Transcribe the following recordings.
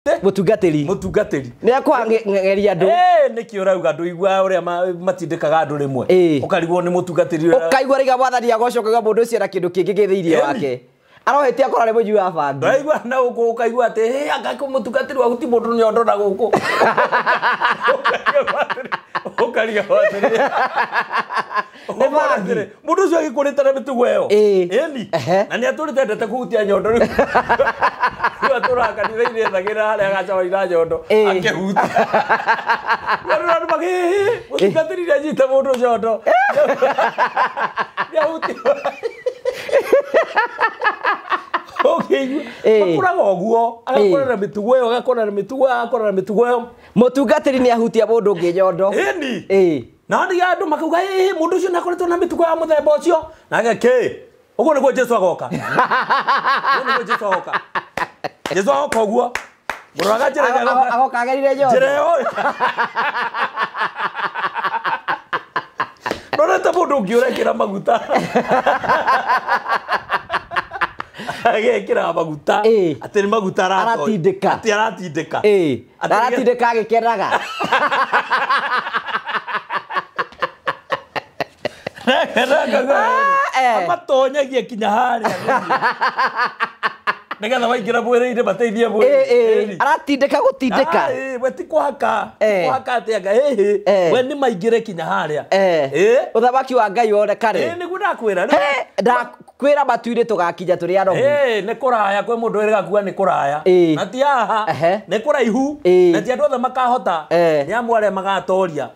Mutungatĩri. Mutungatĩri. Nĩ akwangeria andũ. Nĩkĩ ũrauga ndũigua ũrĩa matindĩkaga andũ rĩmwe? Ũkarigwo nĩ mũtungatĩri ũrĩa. Ũkaigua rĩga mwathani agocoka ũkaigua mũndũ ũcio na kĩndũ kĩngĩ gĩ thĩinĩ wake. Arohĩtia akorwo arĩ mũnyui wa bangi. Ndũraigua na gũkũ ũkaigua atĩ hĩ anga mũtungatĩri waku ti mũndũ nyondo na gũkũ. Ũkarigwo atĩrĩ. Nĩ bangi. Mũndũ ũcio agĩkũrĩte na mĩtugo ĩyo. Ĩni. Na nĩ atũrĩte endete kũhutia nyondo rĩu. Rĩu atũraga kanitha-inĩ ethagĩra harĩa agacemania na nyondo akĩhutia. Rĩu andũ mũtungatĩri nĩ anyita mũndũ nyondo. Nĩ ahutia. Ũkĩigua. Makũraga ũguo, agakũra na mĩtugo ĩyo, agakũra na mĩtugo ĩyo, agakũra na mĩtugo ĩyo. Mũtungatĩri nĩ ahutia mũndũ ũngĩ nyondo. Ĩni. Na andũ andũ makauga ĩ mũndũ ũcio nĩakoretwo na mĩtugo ya mũthemba ũcio. Nake kĩ? Ũguo nĩguo Jesũ agoka. Ũguo nĩguo Jesũ agoka. Jesũ agoka ũguo. Mũroraga njĩra ĩrĩa agoka. Agoka agerire nyondo. Njĩra ĩyo. Ndonete mũndũ ũngĩ ũrekĩra maguta. Agekĩra maguta. Atĩ nĩ maguta aratindĩka. Atĩ aratindĩka. Aratindĩka agĩkenaga. Amatonyagia kinya harĩa nĩgetha waingĩra mwĩrĩ-inĩ mateithie mwĩrĩ. Aratindĩka gũtindĩka. We ti kũhaka, ti kũhaka atĩ anga hĩhĩ, we nĩ maingĩre kinya harĩa. Ũthamaki wa Ngai wonekane. Nĩguo ndakwĩra. Ndakwĩra matu-inĩ tũgakinya tũrĩ anogu. Nĩ kũraya, kwĩ mũndũ wĩrĩga kuga nĩ kũraya. Na ti haha, nĩ kũraihu, na ti andũ othe makahota, nĩ amwe arĩa magatoria.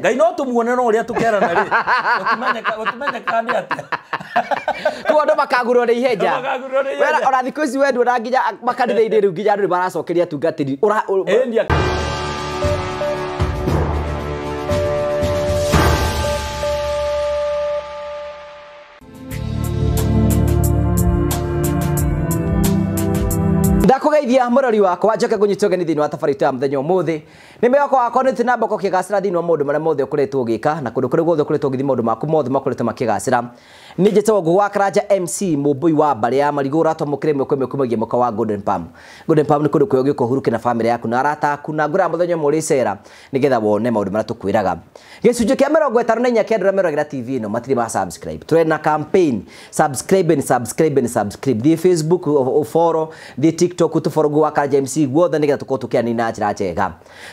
Ngai no tũmuone no ũrĩa tũkerana rĩ. Gũtimenyekaga nĩ atĩa. Koguo andũ makagurwo nĩ ihenya. Makagurwo nĩ ihenya. Ona thikũ ici we nduona nginya makanitha-inĩ rĩu nginya andũ nĩ maracokeria atungatĩri. Ndakugeithia mũrori wakwa njoke ngũnyite ũgeni thĩinĩ wa tabarĩra ya mũthenya ũmũthĩ. Nĩ mwĩhoko wakwa nĩ na mboko kĩgacĩra thĩinĩ wa maũndũ marĩa mothe ũkoretwo ũgĩka na kũndũ kũrĩa guothe ũkoretwo ũgĩthiĩ maũndũ maku mothe makoretwo makĩgacĩra. Nĩ njĩtagwo Ngũgũ wa Karanja MC mũmbũi wa mbarĩ ya marigũ ũratwamũkĩra ĩmwe kwa ĩmwe kumagia mwaka wa Golden Palm. Golden Palm nĩ kũndũ kwega ũgĩũka ũhurũke na bamĩrĩ yaku na arata aku na ngũra mũthenya ũmwe ũrĩcera nĩgetha wone maũndũ marĩa tũkwĩraga. Gĩcunjĩ kĩa 54 kĩa andũ arĩa meroragĩra TV ĩno matirĩ ma subscribe. Tũrĩ na campaign subscribe and subscribe and subscribe. Thiĩ Facebook ũfollow, thiĩ TikTok ũtũfollow Ngũgũ wa Karanja MC guothe nĩgetha tũkorwo tũkĩaranĩria na njĩra njega.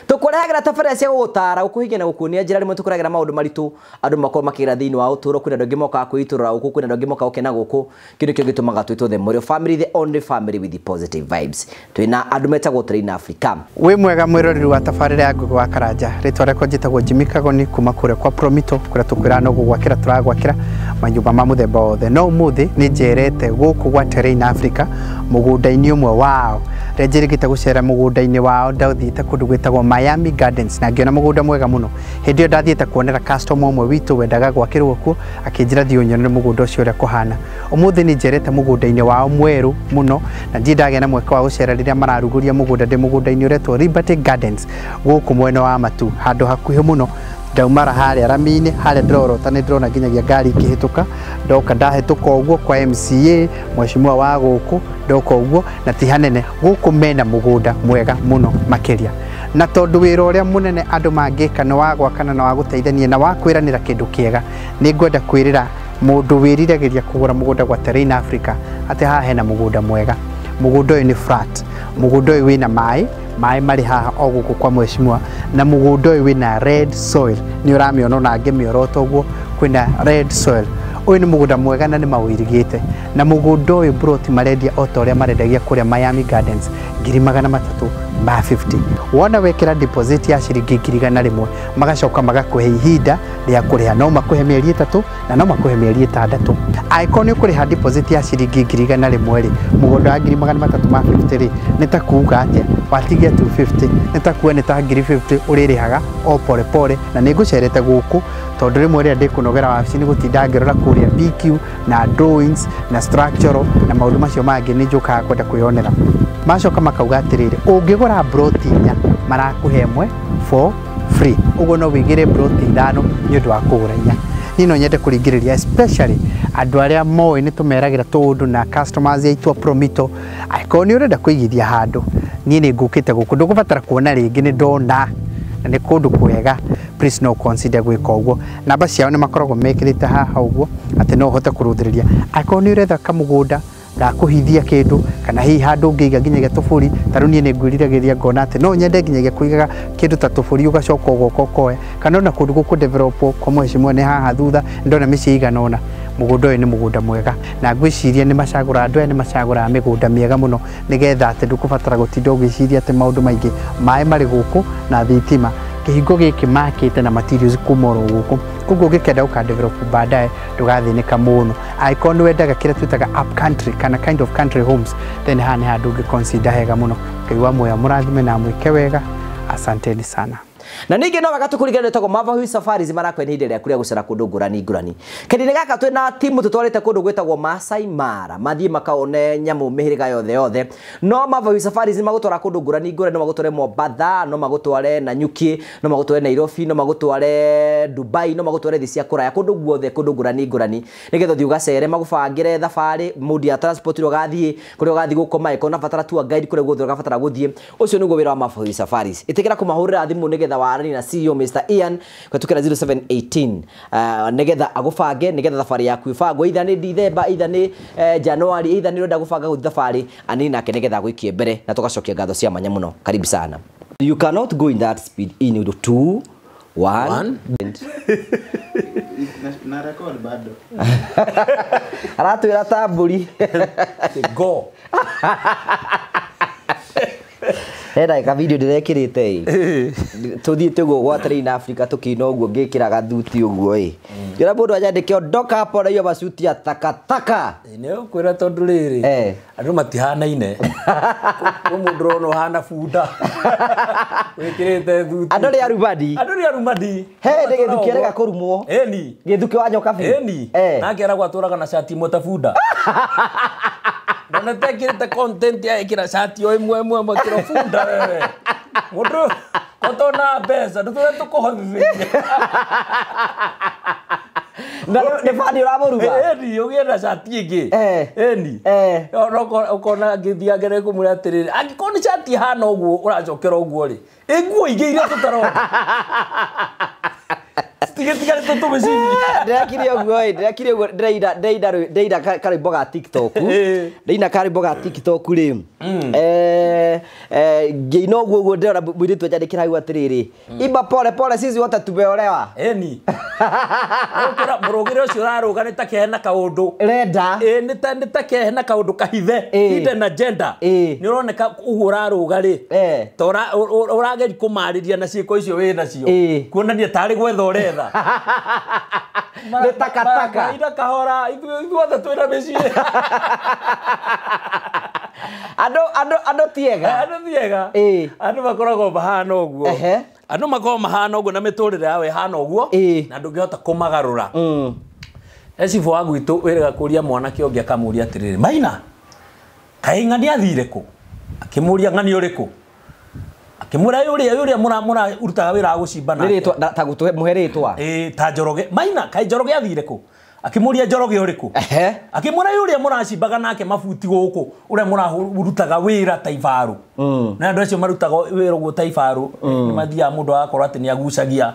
Tũkũrehagĩra tabarĩra cia gũgũtara, gũkũhingia na gũkuonia njĩra rĩmwe tũkũrehagĩra maũndũ maritũ andũ makorwo makĩgera thĩinĩ wa ũtũũro. Kwĩna andũ angĩ mokaga kwĩitũrũra gũkũ, kwĩna andũ angĩ mokaga gũkena gũkũ. Kĩndũ kĩo gĩtũmaga twĩtwo The Morio Family, the only family with the positive vibes. Twĩna andũ metagwo Train Africa. Wĩ mwega mwĩroreri wa tabarĩra ya Ngũgũ wa Karanja. Rĩtwa rĩakwa njĩtagwo Jimmy Kagoni kuma kũrĩa kwa Promito kũrĩa tũkwĩraga no gũgwakĩra tũragwakĩra manyũmba ma mũthemba wothe. No ũmũthĩ nĩ njerete gũkũ gwa Terrain Africa mũgũnda-inĩ ũmwe wao. Rĩrĩa njĩrĩgĩte gũcera mũgũnda-inĩ wao ndathiĩte kũndũ gwĩtagwo Miami Gardens na ngĩona mũgũnda mwega mũno. Hĩndĩ ĩyo ndathiĩte kuonera customer ũmwe witũ wendaga gwakĩrwo kuo akĩnjĩra thiĩ ũnyonere mũgũnda ũcio ũrĩa kũhana. Ũmũthĩ nĩ njerete mũgũnda-inĩ wao mwerũ mũno na ndirĩ ndagĩa na mweke wa gũcera rĩrĩa mararugũria mũgũnda. Ndĩ mũgũnda-inĩ ũretwo Liberty Gardens gũkũ mwena wa Matu, handũ hakuhĩ mũno. Ndaumara harĩa rami-inĩ harĩa ndĩrorota nĩ ndĩrona nginyagia ngari ikĩhĩtũka. Ndoka ndahĩtũka ũguo kwa MCA mheshimiwa wa gũkũ, ndoka ũguo na ti hanene. Gũkũ mena mũgũnda mwega mũno makĩria, na tondũ wĩra ũrĩa mũnene andũ mangĩka nĩ wa gwakana na wa gũteithania na wa kwĩranĩra kĩndũ kĩega, nĩ ngwenda kwĩrĩra mũndũ wĩriragĩria kũgũra mũgũnda gwa Terrain Africa atĩ haha hena mũgũnda mwega. Mũgũnda ũyũ nĩ flat, mũgũnda ũyũ wĩna maĩ, maĩ marĩ haha o gũkũ kwa mheshimiwa, na mũgũnda ũyũ wĩna red soil. Nĩ ũramĩona ona ngĩmĩorota ũguo kwĩna red soil. Ũyũ nĩ mũgũnda mwega na nĩ maũirigĩte, na mũgũnda ũyũ broti marendia o ta ũrĩa marendagia kũrĩa Miami Gardens 350,000. Wona wekĩra deposit ya ciringi 100,000 magacoka magakũhe ihinda rĩa kũrĩha. No makũhe mĩeri 3 na no makũhe mĩeri 6. Angĩkorwo nĩ ũkũrĩha deposit ya ciringi 100,000 rĩ, mũgũnda wa 350,000 rĩ, nĩ ta kuuga atĩa? Watigia 250, nĩ ta kuuga nĩ ta 50,000 ũrĩrĩhaga o pole pole. Na nĩ ngũcerete gũkũ tondũ rĩmwe rĩrĩa ndĩkũnogera wabici nĩ gũtinda ngĩrora kũrĩa BQ na drawings na structural na maũndũ macio mangĩ, nĩ njũkaga kwenda kwĩyonera. Macoka makauga atĩrĩrĩ, ũngĩgũra broti 4 marakũhe ĩmwe for free. Ũguo no wĩigĩre broti 5 nĩ ũndũ wa kũgũra 4. Niĩ no nyende kũringĩrĩria especially andũ arĩa moĩ nĩ tũmeragĩra tũũndũ na customers aitũ a Promito, angĩkorwo nĩ ũrenda kũigithia handũ Niĩ nĩ ngũkĩte gũkũ ndũgũbatara kuona rĩngĩ nĩ ndona na nĩ kũndũ kwega. Please no consider gwĩka ũguo. Namba ciao nĩ makoragwo mekĩrĩte haha ũguo atĩ no ũhote kũrũthĩrĩria angĩkorwo nĩ ũretha kamũgũnda gakũhithia kĩndũ kana hihi handũ ũngĩiga nginyagia tũbũri. Ta rĩu niĩ nĩ ngwĩriragĩria ngona atĩ no nyende nginyagia kũigaga kĩndũ ta tũbũri ũgacoka ũgoka ũkoya, kana ona kũndũ gũkũ develop kwa mheshimiwa nĩ haha thutha ndona mĩciĩ igana ũna. Mũgũnda ũyũ nĩ mũgũnda mwega na ngwĩciria nĩ macagũra andũ aya nĩ macagũraga mĩgũnda mĩega mũno nĩgetha atĩ ndũkũbatara gũtinda ũgĩciria atĩ maũndũ maingĩ. Maĩ marĩ gũkũ na thitima, kĩhingo gĩkĩ makĩte na materials kuma oro gũkũ, koguo ũngĩkenda gũka develop baadaye ndũgathĩnĩka mũno. Angĩkorwo nĩ wendaga kĩrĩa twĩtaga up country kana kind of country homes, then haha nĩ handũ ũngĩ consider hega mũno. Ngai wa muoyo amũrathime na amwĩke wega. Asanteni sana. Na ningĩ no wega tũkũringana ĩtagwo Mavahui Safaris marakwenda ihinda rĩaku rĩa gũcera kũndũ ngũrani ngũrani. Kĩndũ gaka twĩna timu tũtwarĩte kũndũ gwĩtagwo Masai Mara, mathiĩ makaone nyamũ mĩhĩrĩga yothe yothe. No Mavahui Safaris magũtwara kũndũ ngũrani ngũrani, no magũtware Mombatha, no magũtware Nanyuki, no magũtware Nairobi, no magũtware Dubai, no magũtware thĩ cia kũraya, kũndũ guothe, kũndũ ngũrani ngũrani, nĩgetha ũthiĩ ũgacere, magũbangĩre thabarĩ, mũndũ ya transport ĩrĩa ũgathiĩ, kũrĩa ũgathiĩ gũkoma, ĩkorwo na batara tour guide kũrĩa guothe ũrabatara gũthiĩ. Ũcio nĩguo wĩra wa Mavahui Safaris. Ĩtĩkĩra kũmahũrĩra thimũ nĩgetha warani na CEO Mr. Ian kũhetũkĩra 0718 nĩgetha agũbange, nĩgetha thabarĩ yaku ĩbangwo, either nĩ December, either nĩ January, either nĩ ũrenda gũbanga gũthiĩ thabarĩ anini nake nĩgetha agũikie mbere, na tũgacokia ngatho cia mwanya mũno. Karibu sana. You cannot go in that speed in 2 1 na record bado. Aratwĩra ta mbũri. Go. Hena ka video ndĩrekĩrĩte ĩ tũthiĩte ũguo gwa Train Africa tũkĩina ũguo ngĩkĩraga thuti ũguo ĩ ngĩra mũndũ anyandĩke ondoka hapo na hiyo macuti ya takataka. Nĩ ũkwĩra tondũ rĩrĩ andũ matihanaine. Kwĩ mũndũ ũrona ũhana bunda wĩkĩrĩte thuti. Andũ nĩ arumani. Andũ nĩ arumani. He nĩ gĩthuki arega kũrumwo. Ĩni. Gĩthuki wa nyoka biũ. Ĩni. Nake aragwo atũraga na cati ĩmwe ta bunda. Ndona tekirite content ya ikira cati o imwe imwe imwe kiro bunda wewe. Mũndũ kotona mbeca ndũtũre tũkũhotithĩrie. Na nĩ bani ũramũruga? Ĩni ũgĩe na cati ĩngĩ. Ĩni. Ũkona ngĩthiĩ ngere kũmwĩra atĩrĩrĩ, angĩkorwo nĩ cati ĩhana ũguo ũracokera ũguo rĩ, ĩ nguo ingĩ iria tũtarona. Tigetigarĩte tũmĩcibi. Ndĩrekire ũguo ĩ, ndĩrekire ũguo, ndĩreina ndĩreina karwĩmbo ga TikTok. Ndĩreina karwĩmbo ga TikTok rĩ. Ngĩina ũguo ũguo ndĩrona mũirĩtu anjandĩkĩra hau atĩrĩrĩ, imba pole pole sisi wote tumeolewa. Ĩni. Ũkora mũrũgĩre ũcio ũrarũga nĩ ta kehena kaũndũ. Renda. Ĩ nĩ ta kehena kaũndũ kahithe. Hidden agenda. Nĩ ũroneka ũguo ũrarũga rĩ. Ta ũrageria kũmarĩria na ciĩko icio wĩ nacio. Kuonania tarĩ gwetha ũretha. Nĩ takataka. Ina kahora ithuothe twĩna mĩciĩ. Andũ tiega. Andũ tiega. Andũ makoragwo mahana ũguo. Andũ makoragwo mahana ũguo na mĩtũrĩre yao ĩhana ũguo na ndũngĩhota kũmagarũra. Ecibũ wa gwitũ wĩrĩga kũria mwanake ũngĩ akamũria atĩrĩrĩ, Maina, kaĩ ng'ani athire kũ? Akĩmũria ng'ani ũrĩkũ? Akĩmwĩra ũrĩa ũrĩa mũrarutaga wĩra wa gũcimba nake. Nĩ rĩtwa ta gũtũhe rĩtwa. Ĩĩ ta Njoroge. Maina, kaĩ Njoroge athire kũ? Akĩmũria Njoroge ũrĩkũ? Akĩmwĩra ũrĩa mũracimbaga nake mabuti gũkũ, ũrĩa mũrarutaga wĩra ta ibarũ. Na andũ acio marutaga wĩra ũguo ta ibarũ, nĩ mathiaga mũndũ agakorwo atĩ nĩ agucagia.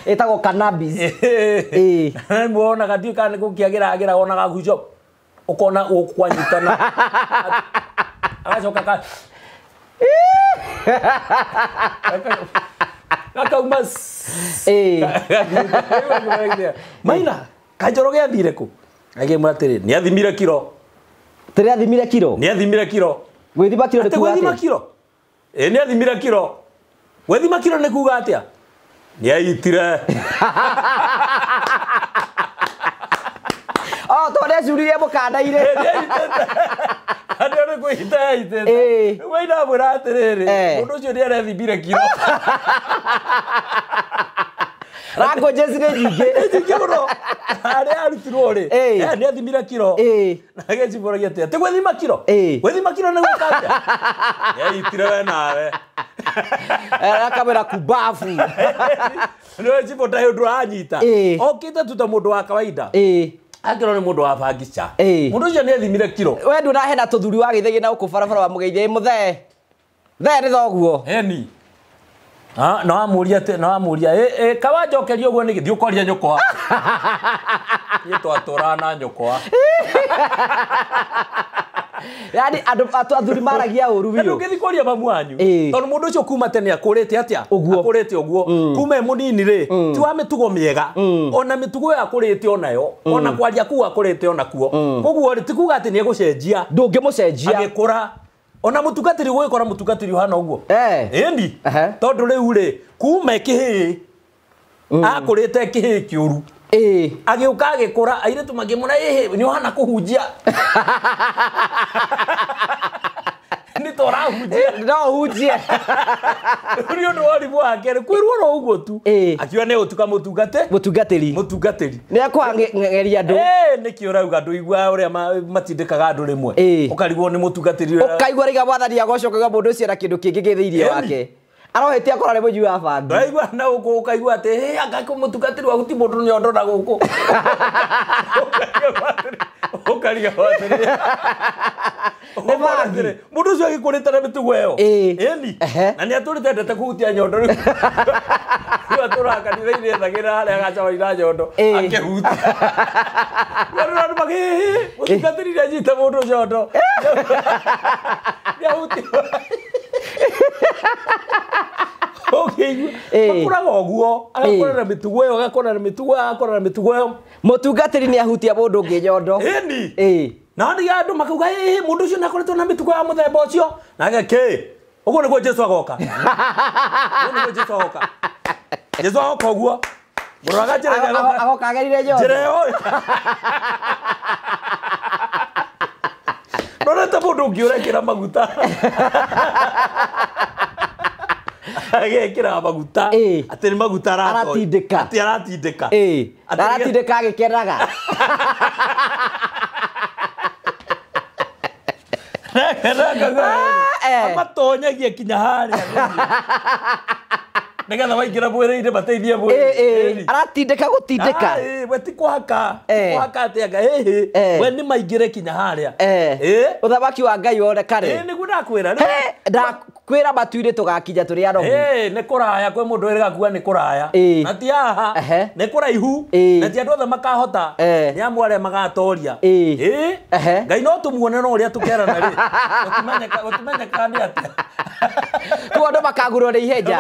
Ĩtagwo cannabis. Ĩĩ. Muonaga ndiũĩ kana nĩ gũkĩagĩra wonaga agucio ũkona gũkũ kwanyitana. Agacoka ka Gakauma. Maina, kaĩ Njoroge athire kũ? Agĩmwĩra atĩrĩ, nĩ athimire kiro. Tĩrĩ athimire kiro? Nĩ athimire kiro. Gwĩthima kiro nĩ kuga Gwĩthima atĩa? kiro? Ĩ nĩ athimire kiro. Gwĩthima kiro nĩ kuga atĩa? Nĩ aitire. Oh, tondũ nĩacuririe mũkanda-inĩ. Nĩ aitĩte. Andũ nĩ kwĩhitha aitĩte. Maina amwĩra atĩrĩrĩ, mũndũ ũcio nĩ arethimire kiro. Languages nĩ nyingĩ. Nĩ nyingĩ mũno. Harĩa arutirwo rĩ, nĩ athimire kiro. Na agĩcibũragia atĩa, ti gwĩthima kiro? Gwĩthima kiro nĩ gwĩka atĩa? Nĩ aitire we nawe. Akamwĩra kubafu. Nĩ cibũ ndarĩ ũndũ aranyita. Okĩte tu ta mũndũ wa kawaida. Angĩrwo nĩ mũndũ wa bangica. Mũndũ ũcio nĩ athimire kiro. We nduna hena tũthuri wa gĩthegi na gũkũ barabara wa mũgeithia mũthee. Thee nĩ thoguo. Eni. Ah, no amuria te no amuria e kawanjokeria ũguo nĩ gĩthiĩ ũkoria nyũkwa. Niĩ twatũraga na nyũkwa. Yaani andũ athuri maragia ũru biũ. Ndũngĩthiĩ kũria mamu wanyu. Tondũ mũndũ ũcio kuma tene akũrĩte atĩa? Akũrĩte ũguo. Kuma e mũnini rĩ, ti wa mĩtugo mĩega. Ona mĩtugo ĩyo akũrĩte onayo, ona kwaria kũu akũrĩte onakuo. Koguo rĩ, ti kuga atĩ nĩ egũcenjia. Ndũngĩmũcenjia. Agĩkũra. Ona mũtungatĩri gũgĩkora mũtungatĩri ũhana ũguo. Ĩni. Tondũ rĩu rĩ, kuma kĩhĩĩ akũrĩte kĩhĩĩ kĩũru. Agĩũka agĩkũra airĩtu makĩmwĩra ĩhĩ nĩ ũhana kũhunjia. Nĩ ta ũrahunjia. No ũhunjie. Nĩ ũndũ wa ũrimũ wake rĩ, kwĩrwo oro ũguo tu. Akiuga nĩ egũtuĩka mũtungatĩri. Mũtungatĩri. Nĩ ekũgeria andũ. Nĩkĩ ũrauga ndũiguaga ũrĩa matindĩkaga andũ rĩmwe. Ũkarigwo nĩ mũtungatĩri ũrĩa. Ũkaigua rĩga mwathani agocwo ũkaigua mũndũ ũcio ena kĩndũ kĩngĩ gĩ thĩinĩ wake. Arohetia akora nĩ mũnyui wa bangi. Ndaigua na gũkũ ũkaigua atĩ hĩ anga mũtungatĩri waku ti mũndũ nyondo na gũkũ. Ũkarigwo atĩrĩ. Nĩ bangi. Mũndũ ũcio agĩkũrĩte na mĩtugo ĩyo. Ĩni. Na nĩ atũrĩte endete kũhutia nyondo rĩu. Rĩu atũraga kanitha-inĩ ethagĩra harĩa agacemania na nyondo akĩhutia. Rĩu andũ makĩ mũtungatĩri nĩ anyita mũndũ nyondo. Nĩ ahutia. Ũkĩigua makũraga ũguo agakũra na mĩtugo ĩyo agakũra na mĩtugo ĩyo agakũra na mĩtugo ĩyo. Mũtungatĩri nĩ ahutia mũndũ ũngĩ nyondo. Ĩni. Na ndiga andũ makauga ĩĩ mũndũ ũcio nĩ akoretwo na mĩtugo ya mũthemba ũcio. Nake kĩ ũguo nĩguo Jesũ agoka. Ũguo nĩguo Jesũ agoka. Jesũ agoka ũguo. Mũroraga njĩra ĩrĩa agoka. Agoka agerire nyondo. Njĩra ĩyo. Ndonete mũndũ ũngĩ ũrekĩra maguta. Agekĩra maguta. Atĩ nĩ maguta aratindĩka. Atĩ aratindĩka. Aratindĩka agĩkenaga. Amatonyagia kinya harĩa nĩgetha waingĩra mwĩrĩ-inĩ mateithie mwĩrĩ. Aratindĩka gũtindĩka. We ti kũhaka. Kũhaka atĩ anga ĩhĩ. We nĩ maingĩre kinya harĩa. Ũthamaki wa Ngai wonekane. Nĩguo ndakwĩra. Ndakwĩra matu-inĩ tũgakinya tũrĩ anogu. Nĩ kũraya kwĩ mũndũ wĩrĩga kuga nĩ kũraya. Na ti haha. Nĩ kũraihu. Na ti andũ othe makahota. Nĩ amwe arĩa magatoria. Ngai no tũmuone no ũrĩa tũkerana rĩ. Gũtimenyekaga nĩ atĩa. Koguo andũ makagũrwo nĩ ihenja.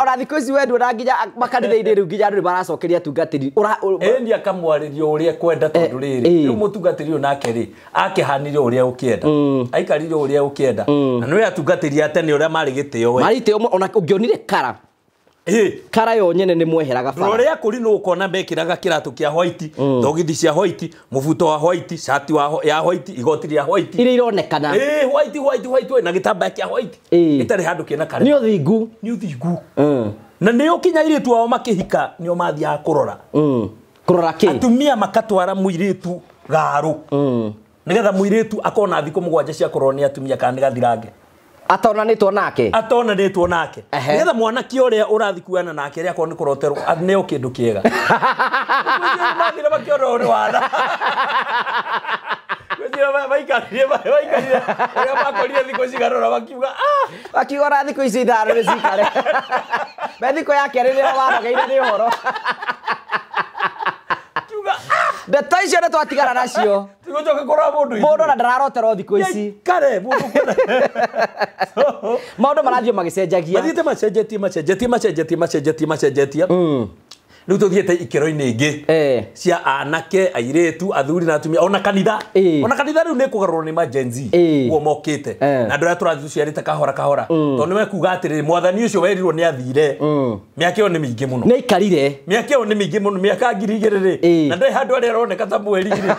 Ona thikũ ici we nduona nginya makanitha-inĩ rĩu nginya andũ nĩ maracokeria atungatĩri. Ĩni akamwarĩria ũrĩa ekwenda tondũ rĩrĩ rĩu mũtungatĩri ũyũ nake rĩ akĩhanire ũrĩa ũkĩenda. Aikarire ũrĩa ũkĩenda. Na nĩwe atungatĩri a tene ũrĩa marĩ gĩtĩo we. Marĩ gĩtĩo ona ũngĩonire kara. Kara yo nyene nĩ mweheraga bara. Rũrĩa kũri nũ ũkona mekĩraga kĩratũ kĩa white, thogithi cia white, mũbuto wa white, shati ya white, igoti rĩa white. Iria ironekana. White white white na gĩtambaya kĩa white. Gĩtarĩ handũ kĩna kare. Nĩ ũthingu. Nĩ ũthingu. Na nĩ ũkinya airĩtu ao makĩhika nĩo mathiaga kũrora. Kũrora kĩ? Atumia makatwara mũirĩtu garũ. Nĩgetha mũirĩtu akona thikũ 7 cia kũrorwo nĩ atumia kana nĩ gathirange. Atonanĩtwo nake. Atonanĩtwo nake. Nĩgetha mwanake ũrĩa ũrathiĩ kuana nake rĩa akorwo nĩ kũroterwo aneo kĩndũ kĩega. Mathire makĩona ũyũ nĩ wana. Gwĩciria maikarire ũrĩa makorire thikũ cigana ũna makiuga ah. Makiuga ona thikũ ici 5 nĩ cikare. Me thikũ ya kerĩ nĩyo warogeire nĩ ũhoro. Kiuga ah. Ndeto icio nĩ twatigana nacio. Tigũcoka kũrora mũndũ. Mũndũ ona ndararoterwo thikũ ici. Kare mũndũ kwenda. Maũndũ marathiĩ magĩcenjagia. Mathiĩte macenjetie macenjetie macenjetie macenjetie macenjetie. Rĩu tũthiĩte ikĩro-inĩ ingĩ cia anake, airĩtu, athuri na atumia ona kanitha. Ona kanitha rĩu nĩ kũgarũrwo nĩ ma Gen Z. Ũguo mokĩte. Na andũ arĩa tũrathiĩ tũciarĩte kahora kahora. Tondũ nĩ mekuga atĩrĩrĩ mwathani ũcio werirwo nĩ athire. Mĩaka ĩyo nĩ mĩingĩ mũno. Nĩ aikarire. Mĩaka ĩyo nĩ mĩingĩ mũno, mĩaka 2000 rĩ. Na ndarĩ handũ harĩa aroneka ta mweri rĩ.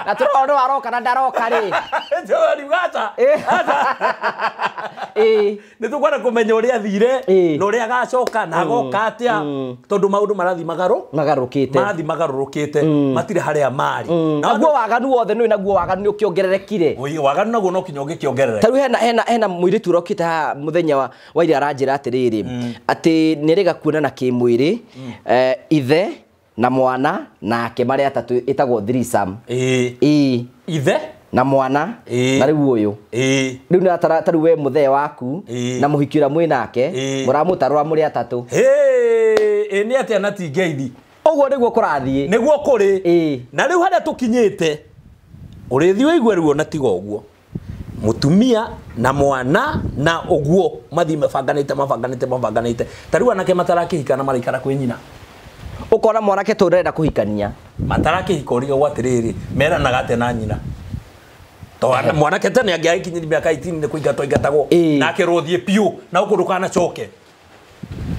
Na tũrona nĩ waroka na ndaroka rĩ. Aca. Nĩ tũkwenda kũmenya ũrĩa athire na ũrĩa agacoka na agoka atĩa tondũ maũndũ marathiĩ magarũrũkĩte. Marathiĩ magarũrũkĩte matirĩ harĩa marĩ. Naguo waganu wothe nĩ naguo waganu nĩ ũkĩongererekire. Waganu naguo no kinya ũngĩkĩongerereka. Ta rĩu hena mũirĩtu ũrokĩte haha mũthenya wa ira aranjĩra atĩrĩrĩ atĩ nĩ erĩga kuonana kĩmwĩrĩ ithe na mwana nake marĩ atatũ ĩtagwo threesome. Ĩĩ. Ithe na mwana na rĩu ũyũ. Rĩu nĩ ta rĩu we mũthee waku na mũhiki ũrĩa mwĩ nake mũramũtarũra mũrĩ atatũ. Ĩĩ nĩ atĩa na ti ngeithi. Ũguo nĩguo kũrathiĩ. Nĩguo kũrĩ. Na rĩu harĩa tũkinyĩte ũrĩthi ũigue ruo na tiga ũguo. Mutumia na mwana na ũguo mathi mabanganĩte mabanganĩte ta rĩu anake matarakĩhika na maraikara kwĩ nyina. Ũkona mwanake tondũ ndarenda kũhikania matarakĩhika ũrigagwo atĩrĩrĩ meranaga atĩa na nyina. Tondũ mwanake tene angĩagĩkinyĩria mĩaka 18 nĩ kũingatwo aingatagwo na akerwo thiĩ piũ na gũkũ ndũkanacoke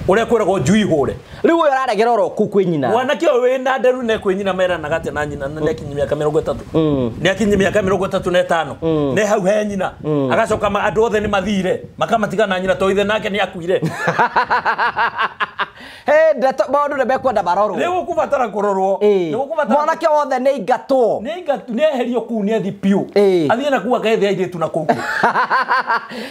ũrĩa kwĩragwo njui hũre. Rĩu ũyũ araregera oro kũu kwĩ nyina. Mwanake ũyũ wĩna nderu ne kwĩ nyina meranaga atĩa na nyina na nĩakinyia mĩaka 30. Nĩakinyia mĩaka 35. Nĩ hau he nyina. Agacoka andũ othe nĩ mathire makamatiga na nyina tondũ ithe nake nĩakuire. He ndeto maũndũ nĩ mekwenda marorwo. Nĩ gũkũbatara kũrorwo. Nĩ gũkũbatara mwanake wothe nĩ aingatwo. Nĩ aingatwo nĩ eherio kũu nĩ athi piũ. Athiĩ na kũu akethe airĩtu na kũu.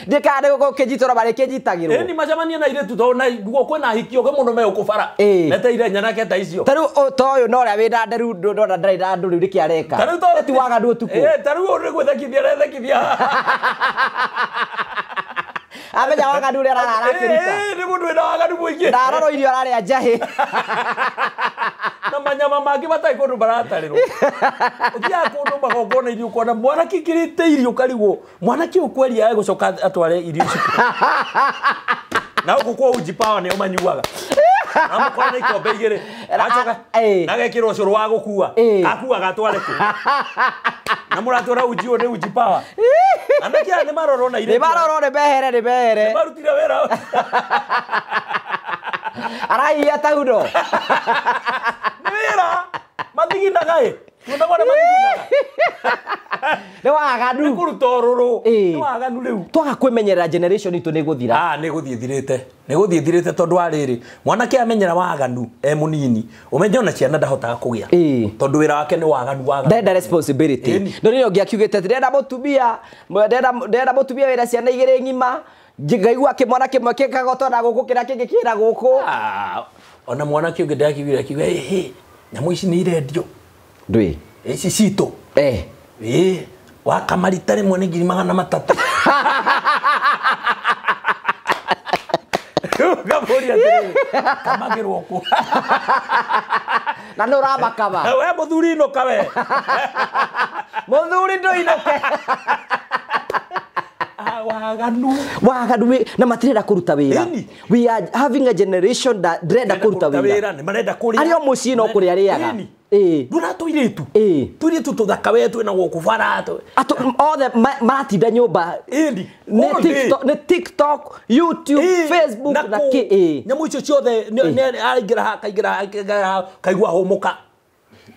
Ndikana nĩ gũkĩnjitũra marĩ kĩnjitagĩrwo. Ĩni macemanie na airĩtu tondũ na guo kwĩna ahiki oge mũno megũkũbara. Meteire nyanake ta icio. Ta rĩu ta ũyũ no ũrĩa wĩna nderu ndona ndarĩ na andũ rĩu nĩkĩ areka. Ta rĩu ti waganu ũtukũ. Ta rĩu ũyũ nĩ gwĩthekithia arethekithia. Amenya waganu ũrĩa arakĩruta. Nĩ mũndũ wĩna waganu mũingĩ. Ndarorwo irio ararĩa njahĩ. Na manyama mangĩ matarĩ kũndũ maratarĩrwo. Ũthiaga kũndũ magongona irio ũkona mwanake aingĩrĩte irio ũkarigwo mwanake ũyũ kweri egũcoka atware irio ici. Na gũkũ kwa Uji Power nĩo manyuaga. Na mũkora na ikombe igĩrĩ. Acoka na agekĩrwo ũcũrũ wa gũkua. Akuaga atware kũ. Na mũratwara uji ũyũ nĩ Uji Power. Anake aya nĩ marorwo na irĩtu. Nĩ marorwo nĩ mehere nĩ mehere. Nĩ marutire wĩra. Araiya tahuno. Nĩ wĩra. Mathiginaga ĩ. Tuonagwo nĩ mathiginaga. Nĩ waganu. Nĩ kũruta ũrũrũ. Nĩ waganu rĩu. Twaga kwĩmenyerera generation itũ nĩ gũthira. Ah, nĩ gũthiĩ thirĩte. Nĩ gũthiĩ thirĩte tondũ wa rĩrĩ. Mwanake amenyera waganu e mũnini. Ũmenye ona ciana ndahotaga kũgĩa. Tondũ wĩra wake nĩ waganu waganu. Ndenda responsibility. No nĩ ũngĩ akiugĩte atĩ ndĩrenda mũtumia, ndĩrenda mũtumia wĩna ciana igĩrĩ ng'ima. Ngaigua kĩmwana kĩmwe kĩkagotona gũkũ kĩrĩa kĩngĩ kĩra gũkũ. Ona mwanake ũngĩ ndakiugire akiuga ĩhĩ nyamũ ici nĩ irendio. Ndũĩ. Ici citũ. Ĩĩ wakamarita rĩmwe nĩ 300,000. Ngamũria atĩrĩrĩ kamagĩrwo kũ. Na nĩ ũramakama. We mũthuri inũka we. Mũthuri ndũinũke. Waganu. Waganu na matirenda kũruta wĩra. We are having a generation that ndĩrenda kũruta wĩra. Nĩ marenda kũrĩa. Arĩa o mũciĩ no kũrĩa arĩaga. Ndũra tũirĩtu. Tũirĩtu tũthaka we twĩna gũkũ bara. Othe maratinda nyũmba. Nĩ TikTok, YouTube, Facebook na kĩ. Nyamũ icio ciothe nĩ araingĩra haha akaingĩra kaigua hũmũka.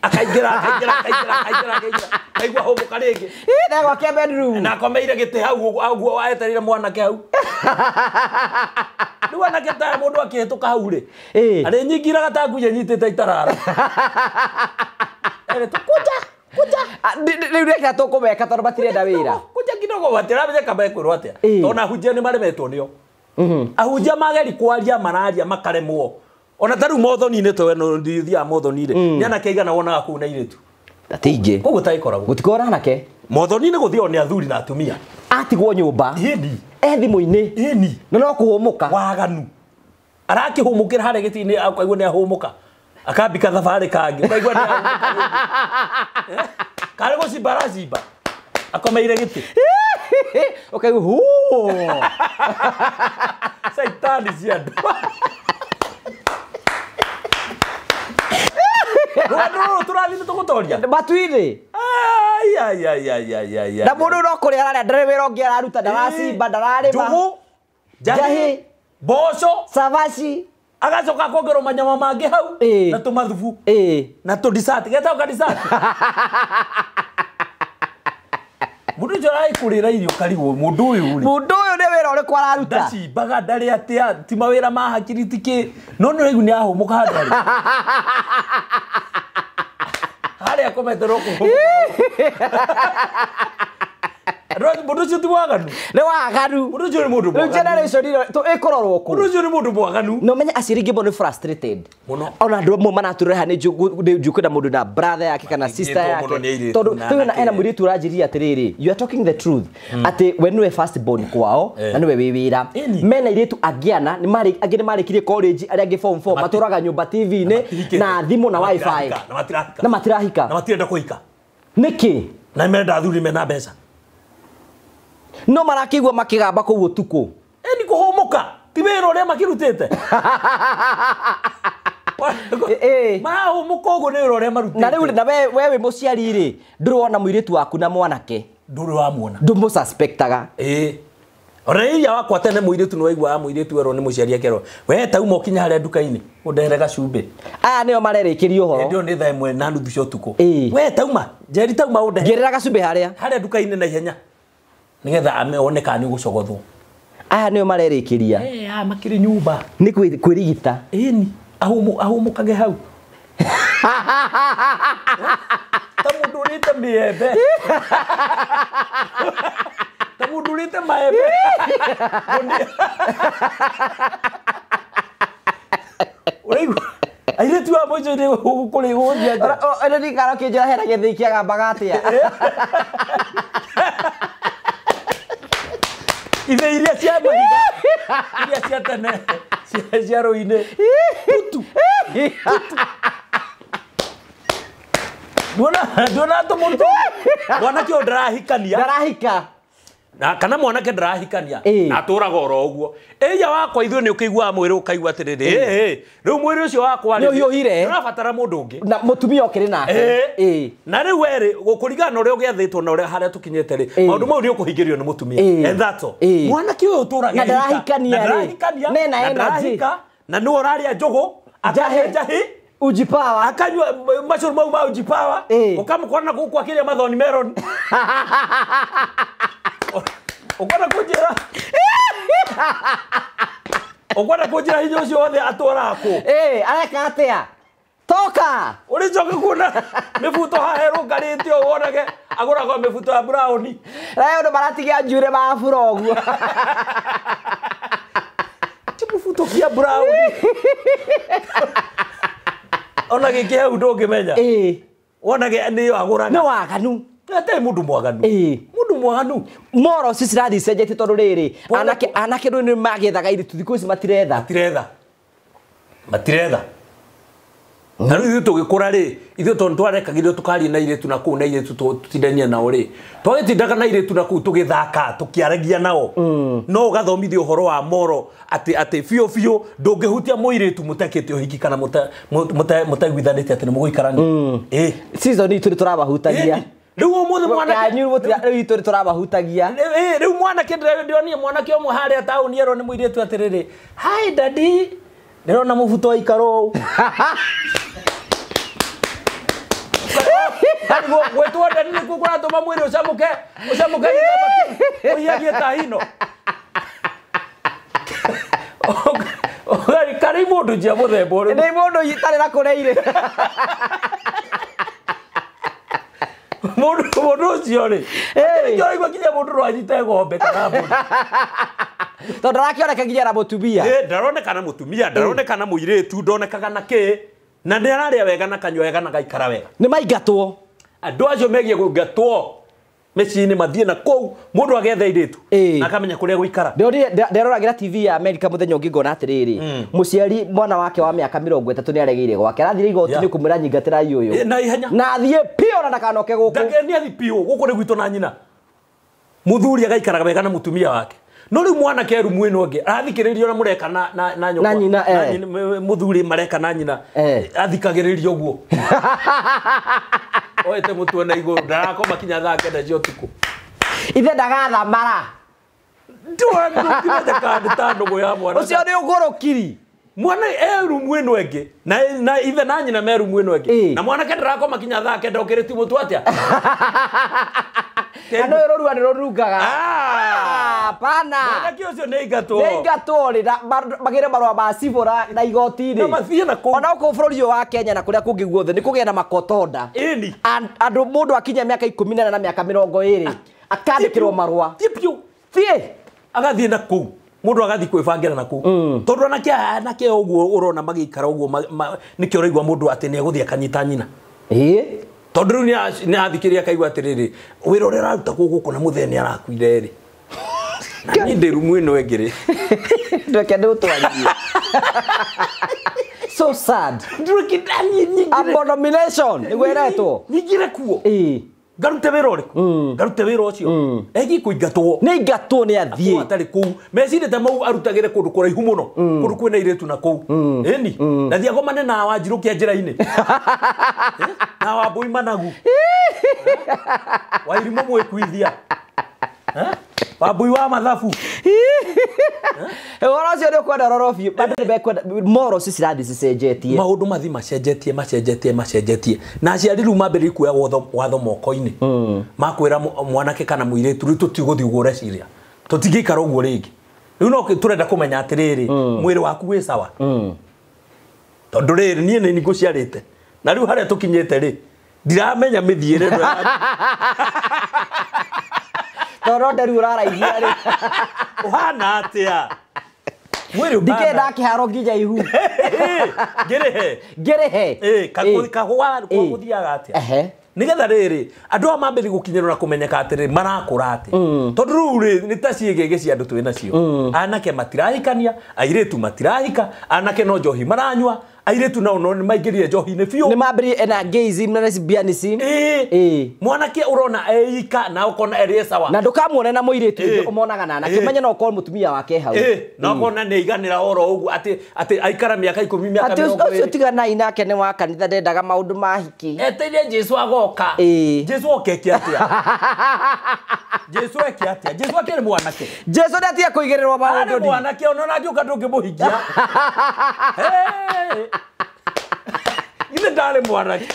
Akaingĩra akaingĩra akaingĩra akaingĩra kaigua hũmũka rĩngĩ. Na gwake bedroom. Na akomeire gĩtĩ hau ũguo etereire mwanake hau. Rĩu anake ta mũndũ akĩhĩtũka hau rĩ. Arĩ nyingiraga ta ngui ĩnyitĩte itarara. Erĩtwo kuja kuja. Rĩu nĩkĩo tũkũmeka tondũ matirenda wĩra. Kuja kidogo matiramenya kama ekwĩrwo atĩa. Tondũ ahunjia nĩ maremetwo nĩo. Ahunjia mageri kwaria mararia makaremwo. Ona ta rĩu mothoni-inĩ to no ndithiaga mothoni-rĩ. Nĩ anake aigana wonaga kũu na airĩtu. Ti aingĩ. Koguo tagĩkoragwo. Gũtikoragwo na anake. Mothoni-inĩ gũthiagwo nĩ athuri na atumia. Atigwo nyũmba. Ĩni. E thimũ-inĩ. Ĩni. Na no kũhũmũka. Waganu. Arakĩhũmũkĩra harĩa gĩtĩ-inĩ akaigua nĩ ahũmũka. Akambika thabarĩ kangĩ. Ũkaigua nĩ ahũmũka rĩngĩ. Karĩ gũcimba aracimba. Akomeire gĩtĩ. Ũkaigua huu. Caitani cia andũ. Rũgano rũrũ tũrathiĩ nĩ tũgũtoria. Matu-inĩ. Ai ai ai ai ai ai. Na mũndũ no kũrĩa ararĩa ndarĩ wĩra ũngĩ araruta ndaracimba ndararĩma. Njũgũ, njahĩ, mboco, cabaci. Agacoka akongerwo manyama mangĩ hau na tũmathubu na tũdisati getagwo kadisati. Mũndũ ũcio aragĩkũrĩra irio karigwo mũndũ ũyũ rĩ. Mũndũ ũyũ nĩ wĩra ũrĩkũ araruta? Ndacimbaga ndarĩ atĩa ti mawĩra ma hakiri ti kĩ no nĩ ũraigua nĩ ahũmũka handũ harĩ. Harĩa akomete no kũhũmũka. Mũndũ ũcio ti mwaganu. Nĩ waganu. Mũndũ ũcio nĩ mũndũ Rĩu mwaganu. generation ĩno ĩkũrorwo kũ. Mũndũ ũcio nĩ mũndũ mwaganu. Na ũmenye aciari aingĩ mũno nĩ frustrated. Mũno. Ona andũ amwe maratũreha nĩ njukwenda mũndũ na brother yake kana sister Maingĩtwo yake. mũno nĩ airĩtu Tondũ na twĩna anake. ena mũirĩtu ũranjĩrire atĩrĩrĩ, you are talking the truth. Atĩ we nĩwe first born kwao na nĩwe wĩ wĩra. Ĩni. Mena airĩtu angĩ ana angĩ nĩ marĩkirie college, arĩa angĩ form 4 matũraga nyũmba TV-inĩ Matirahikĩte. na thimũ na wifi. Na matirahika. Na matirahika. Na matirenda kũhika. Nĩkĩ? Na merenda athuri mena mbeca. No marakĩigua makĩgamba kũu ũtukũ. Ĩni kũhũmũka. Ti wĩra ũrĩa makĩrutĩte. Marahũmũka ũguo nĩ wĩra ũrĩa marutĩte. Na rĩu na we wĩ mũciari rĩ, ndũrĩ wona mũirĩtu waku na mwanake. Ndũrĩ wamwona. Ndũmũsuspectaga. Ĩĩ. Ona iria wakwa tene mũirĩtu nĩ waiguaga mũirĩtu erwo nĩ mũciari akerwo, we tauma ũkinya harĩa nduka-inĩ ũndehere gacumbĩ. Aya nĩo marerĩkĩria ũhoro. Hĩndĩ ĩyo nĩ thaa 1:30 cia ũtukũ. Ĩĩ. We tauma, Njeri tauma ũndehere. Ngĩrĩra gacumbĩ harĩa. Harĩa nduka-inĩ na ihenya. Nĩgetha one kana nĩ ũgũcogothwo. Aya nĩo marerĩkĩria. Aya makĩrĩ nyũmba. Nĩ kwĩrigita. Ĩni, ahũmũkage hau. Ta mũndũ ũrĩte mĩembe. Ta mũndũ ũrĩte maembe. Ũraigua? Airĩtu a mũico-inĩ kũrĩ gũthiĩ atĩa? Ĩno ndikara ũkĩnjĩra hena gĩthĩi kĩagambaga atĩa? Ithe iria cia mahiga, iria cia tene, cia rũĩ-inĩ. Tutu. Tutu. Nduona tũmũndũ. Mwanake ũyũ ndarahikania. Ndarahika. Na kana mwanake ndarahikania. Na atũraga oro ũguo. Ĩya wakwa ithuĩ nĩ ũkĩiguaga mwĩrĩ ũkaigua atĩrĩrĩ, rĩu mwĩrĩ ũcio wakwa Nĩ ũhiũhire. Nĩũrabatara mũndũ ũngĩ. Na mũtumia ũkĩrĩ nake. Na rĩu we rĩ, gũkũringana na ũrĩa ũgĩathĩtwo na ũrĩa harĩa tũkinyĩte rĩ, maũndũ mau nĩ ũkũhingĩrio nĩ mũtumia. And that's all. Mwanake ũyũ ũtũraga Na ndarahikania na rĩ. ndarahikania, Mena na energy. ndarahika, na nĩwe ũrarĩa njũgũ, akarĩa njahĩ. Ujipawa. Akanyua macũrũ mau ma ujipawa. Ũkamũkora na gũkũ akĩrĩa mathoni melon. Ũkwenda kũnjĩra? Ũkwenda kũnjĩra hinya ũcio wothe atwaraga kũ? Areka atĩa? Toka! Ũrĩcoka kuona mĩbuto haha ĩrũngarĩte ũũ wonage agũraga mĩbuto ya brown. Na ũndũ maratigia njuĩrĩ mabura ũguo. Ti mũbuto kia brown. Ona gĩkĩ hau ndũngĩmenya. Wonage nĩyo agũraga. Nĩ waganu. Atarĩ mũndũ mwaganu. Mũndũ mwaganu. Moro ci cirathiĩ icenjetie tondũ rĩrĩ, anake rĩu nĩ magĩethaga airĩtu thikũ ici matiretha. Matiretha. Matiretha. Na rĩu ithuĩ tũgĩkũra rĩ, ithuĩ tondũ twarekagĩrio tũkaria na airĩtu na kũu na airĩtu tũtindanie nao rĩ, twagĩtindaga na airĩtu na kũu tũgĩthaka, tũkĩaragia nao. No ũgathomithio ũhoro wa moro atĩ biũ biũ ndũngĩhutia mũirĩtu mũtekĩte ũhiki kana mũtaiguithanĩtie atĩ nĩ mũgũikarania. Season itũ nĩ tũrabahutagia. Rĩu ũmũthĩ mwanake rĩu itũ nĩ tũrabahutagia. Rĩu mwanake ndĩronire mwanake ũmwe harĩa taũni erwo nĩ mũirĩtu atĩrĩrĩ, hi daddy, ndĩrona mũbuto waikara ũũ. Gwĩtwo daddy nĩkuo kũratũma mwĩrĩ ũcamũke, ũcamũke ũhiagie ta hino. Karĩ mũndũ njia mũthemba ũrĩkũ? Nĩ mũndũ itarĩ na kũrĩa irĩ. Mũndũ ũcio rĩ, nĩkĩo ũraigua nginya mũndũ no anyite ng'ombe kana mbũri. Tondũ ndarakĩoneka nginya na mũtumia. Ndaroneka na mũtumia, ndaroneka na mũirĩtu, ndonekaga na kĩ. Na nĩ ararĩa wega na kanyua wega na gaikara wega. Nĩ maingatwo. Andũ acio megiĩ kũingatwo mĩciĩ-inĩ mathiĩ na kũu mũndũ agethe airĩtu na akamenya kũrĩa gũikara. Nderoragĩra TV ya America mũthenya ũngĩ ngona atĩrĩrĩ, mũciari mwana wake wa mĩaka 30 nĩ aregeire gwake, arathire igoti-inĩ kũmwĩra nyingatĩrai ũyũ. Na ihenya. Na athiĩ biũ na ndakanoke gũkũ. Nĩ athiĩ biũ gũkũ nĩ gwitũ na nyina. Mũthuri agaikaraga wega na mũtumia wake. No rĩu mwanake rumu ĩno ĩngĩ arathikĩrĩria ũrĩa mũreka na nyũkwa. Na nyina, Mũthuri mareka na nyina. Athikagĩrĩria ũguo. Oete mũtwe na igũrũ ndarakoma kinya thaa 9 cia ũtukũ. Ithe ndagathamara. Ndũngĩmenya kana nĩ ta ndũgũ ya mwana. Ũcio nĩ ũgũrũkiri. Mwana e rumu ĩno ĩngĩ na ithe na nyina me rumu ĩno ĩngĩ. Na mwanake ndarakoma kinya thaa 9 ũkĩrĩtie mũtwe atĩa? Na nĩ rũrua nĩ rũrungaga. Hapana. Mwanake ũcio nĩ aingatwo. Nĩ aingatwo rĩ, magĩre marũa ma civil na igoti-inĩ. Na mathiĩ na kũu. Ona gũkũ bũrũri ũyũ wa Kenya na kũrĩa kũngĩ guothe nĩ kũgĩa na makotonda. Ĩni. Andũ mũndũ akinya mĩaka 14 na mĩaka 20 Akandĩkĩrwo marũa. Thiĩ biũ. Thiĩ. Agathiĩ na kũu. Mũndũ agathiĩ kwĩbangĩra na kũu. Tondũ anake ũguo ũrona magĩikara ũguo nĩkĩo ũraigua mũndũ atĩ nĩ egũthiĩ akanyita nyina. Ĩĩ. Tondũ rĩu nĩ athikĩrĩria akaigua atĩrĩrĩ, wĩra ũrĩa ũraruta gũkũ na mũthee nĩ arakuire rĩ. Na niĩ ndĩ rumu ĩno ĩngĩ rĩ. Ndweke ndũtwarie. So sad. Abomination nĩguo ĩretwo. Nyingĩre kuo. Ĩĩ. Ngarute wĩra ũrĩkũ? Ngarute wĩra ũcio. Egiĩ kũingatwo. Nĩ ingatwo nĩ athiĩ. Atarĩ kũu. Meciria ta mau arutagĩre kũndũ kũraihu mũno. Kũndũ kwĩna airĩtu na kũu. Ĩni. Na thiĩ agomane na Wanjirũ kĩa njĩra-inĩ. Na Wambũi managu. Wairimũ mwĩkuithia. Wambũi wa mathabu. Ũhoro ũcio nĩ ũkwenda roro biũ. Andũ nĩ mekwenda moro ici cirathiĩ cicenjetie. Maũndũ mathiĩ macenjetie macenjetie macenjetie. Na aciari rĩu mambĩrĩria kuoya watho moko-inĩ. Makwĩra mwanake kana mũirĩtu rĩu tũtigũthiĩ ũguo ũreciria. Tũtingĩikara ũguo rĩngĩ. Rĩu no tũrenda kũmenya atĩrĩrĩ, mwĩrĩ waku wĩ sawa. Tondũ rĩrĩ niĩ nĩ ngũciarĩte. Na rĩu harĩa tũkinyĩte rĩ, ndiramenya mĩthiĩre ĩno ya Tondũ nderu ũraraihia rĩ. Ũhana atĩa? Mwĩrĩ ũhana. Ndikenda kĩharo nginya ihu. Ngĩrĩhe. Ngĩrĩhe. Ĩĩ, kahũa gũthiaga atĩa? Nĩgetha rĩrĩ, andũ aya mambĩrĩria gũkinyĩrwo na kũmenyeka atĩrĩrĩ, marakũra atĩa. Tondũ rĩu rĩ, nĩ ta ciĩgĩgĩ cia andũ twĩ nacio. Anake matirahikania, airĩtu matirahika, anake no njohi maranyua, airĩtu nao no nĩ maingĩrire njohi-inĩ biũ. Nĩ mambĩrĩirie na gayism na lesbianism. Ĩĩ. Mwanake ũrona eika na ũkona erĩ sawa. Na ndũkamuone na mũirĩtu ũmonaga na anake, menya no ũkorwo mũtumia wake hau. Ĩĩ, na ũkona nĩ aiganĩra oro ũguo atĩ aikara mĩaka 10 mĩaka 20. Atĩ ũcio tiganai nake nĩ wa kanitha ndendaga maũndũ ma hiki. Eteire Jesu agoka. Jesu oke eke atĩa? Jesu eke atĩa? Jesu akĩrĩ mwanake. Jesu ndatige kũigĩrĩrwo maũndũ. Arĩ mwanake ona angĩũka ndũngĩmũhikia. Ithe ndarĩ mwanake.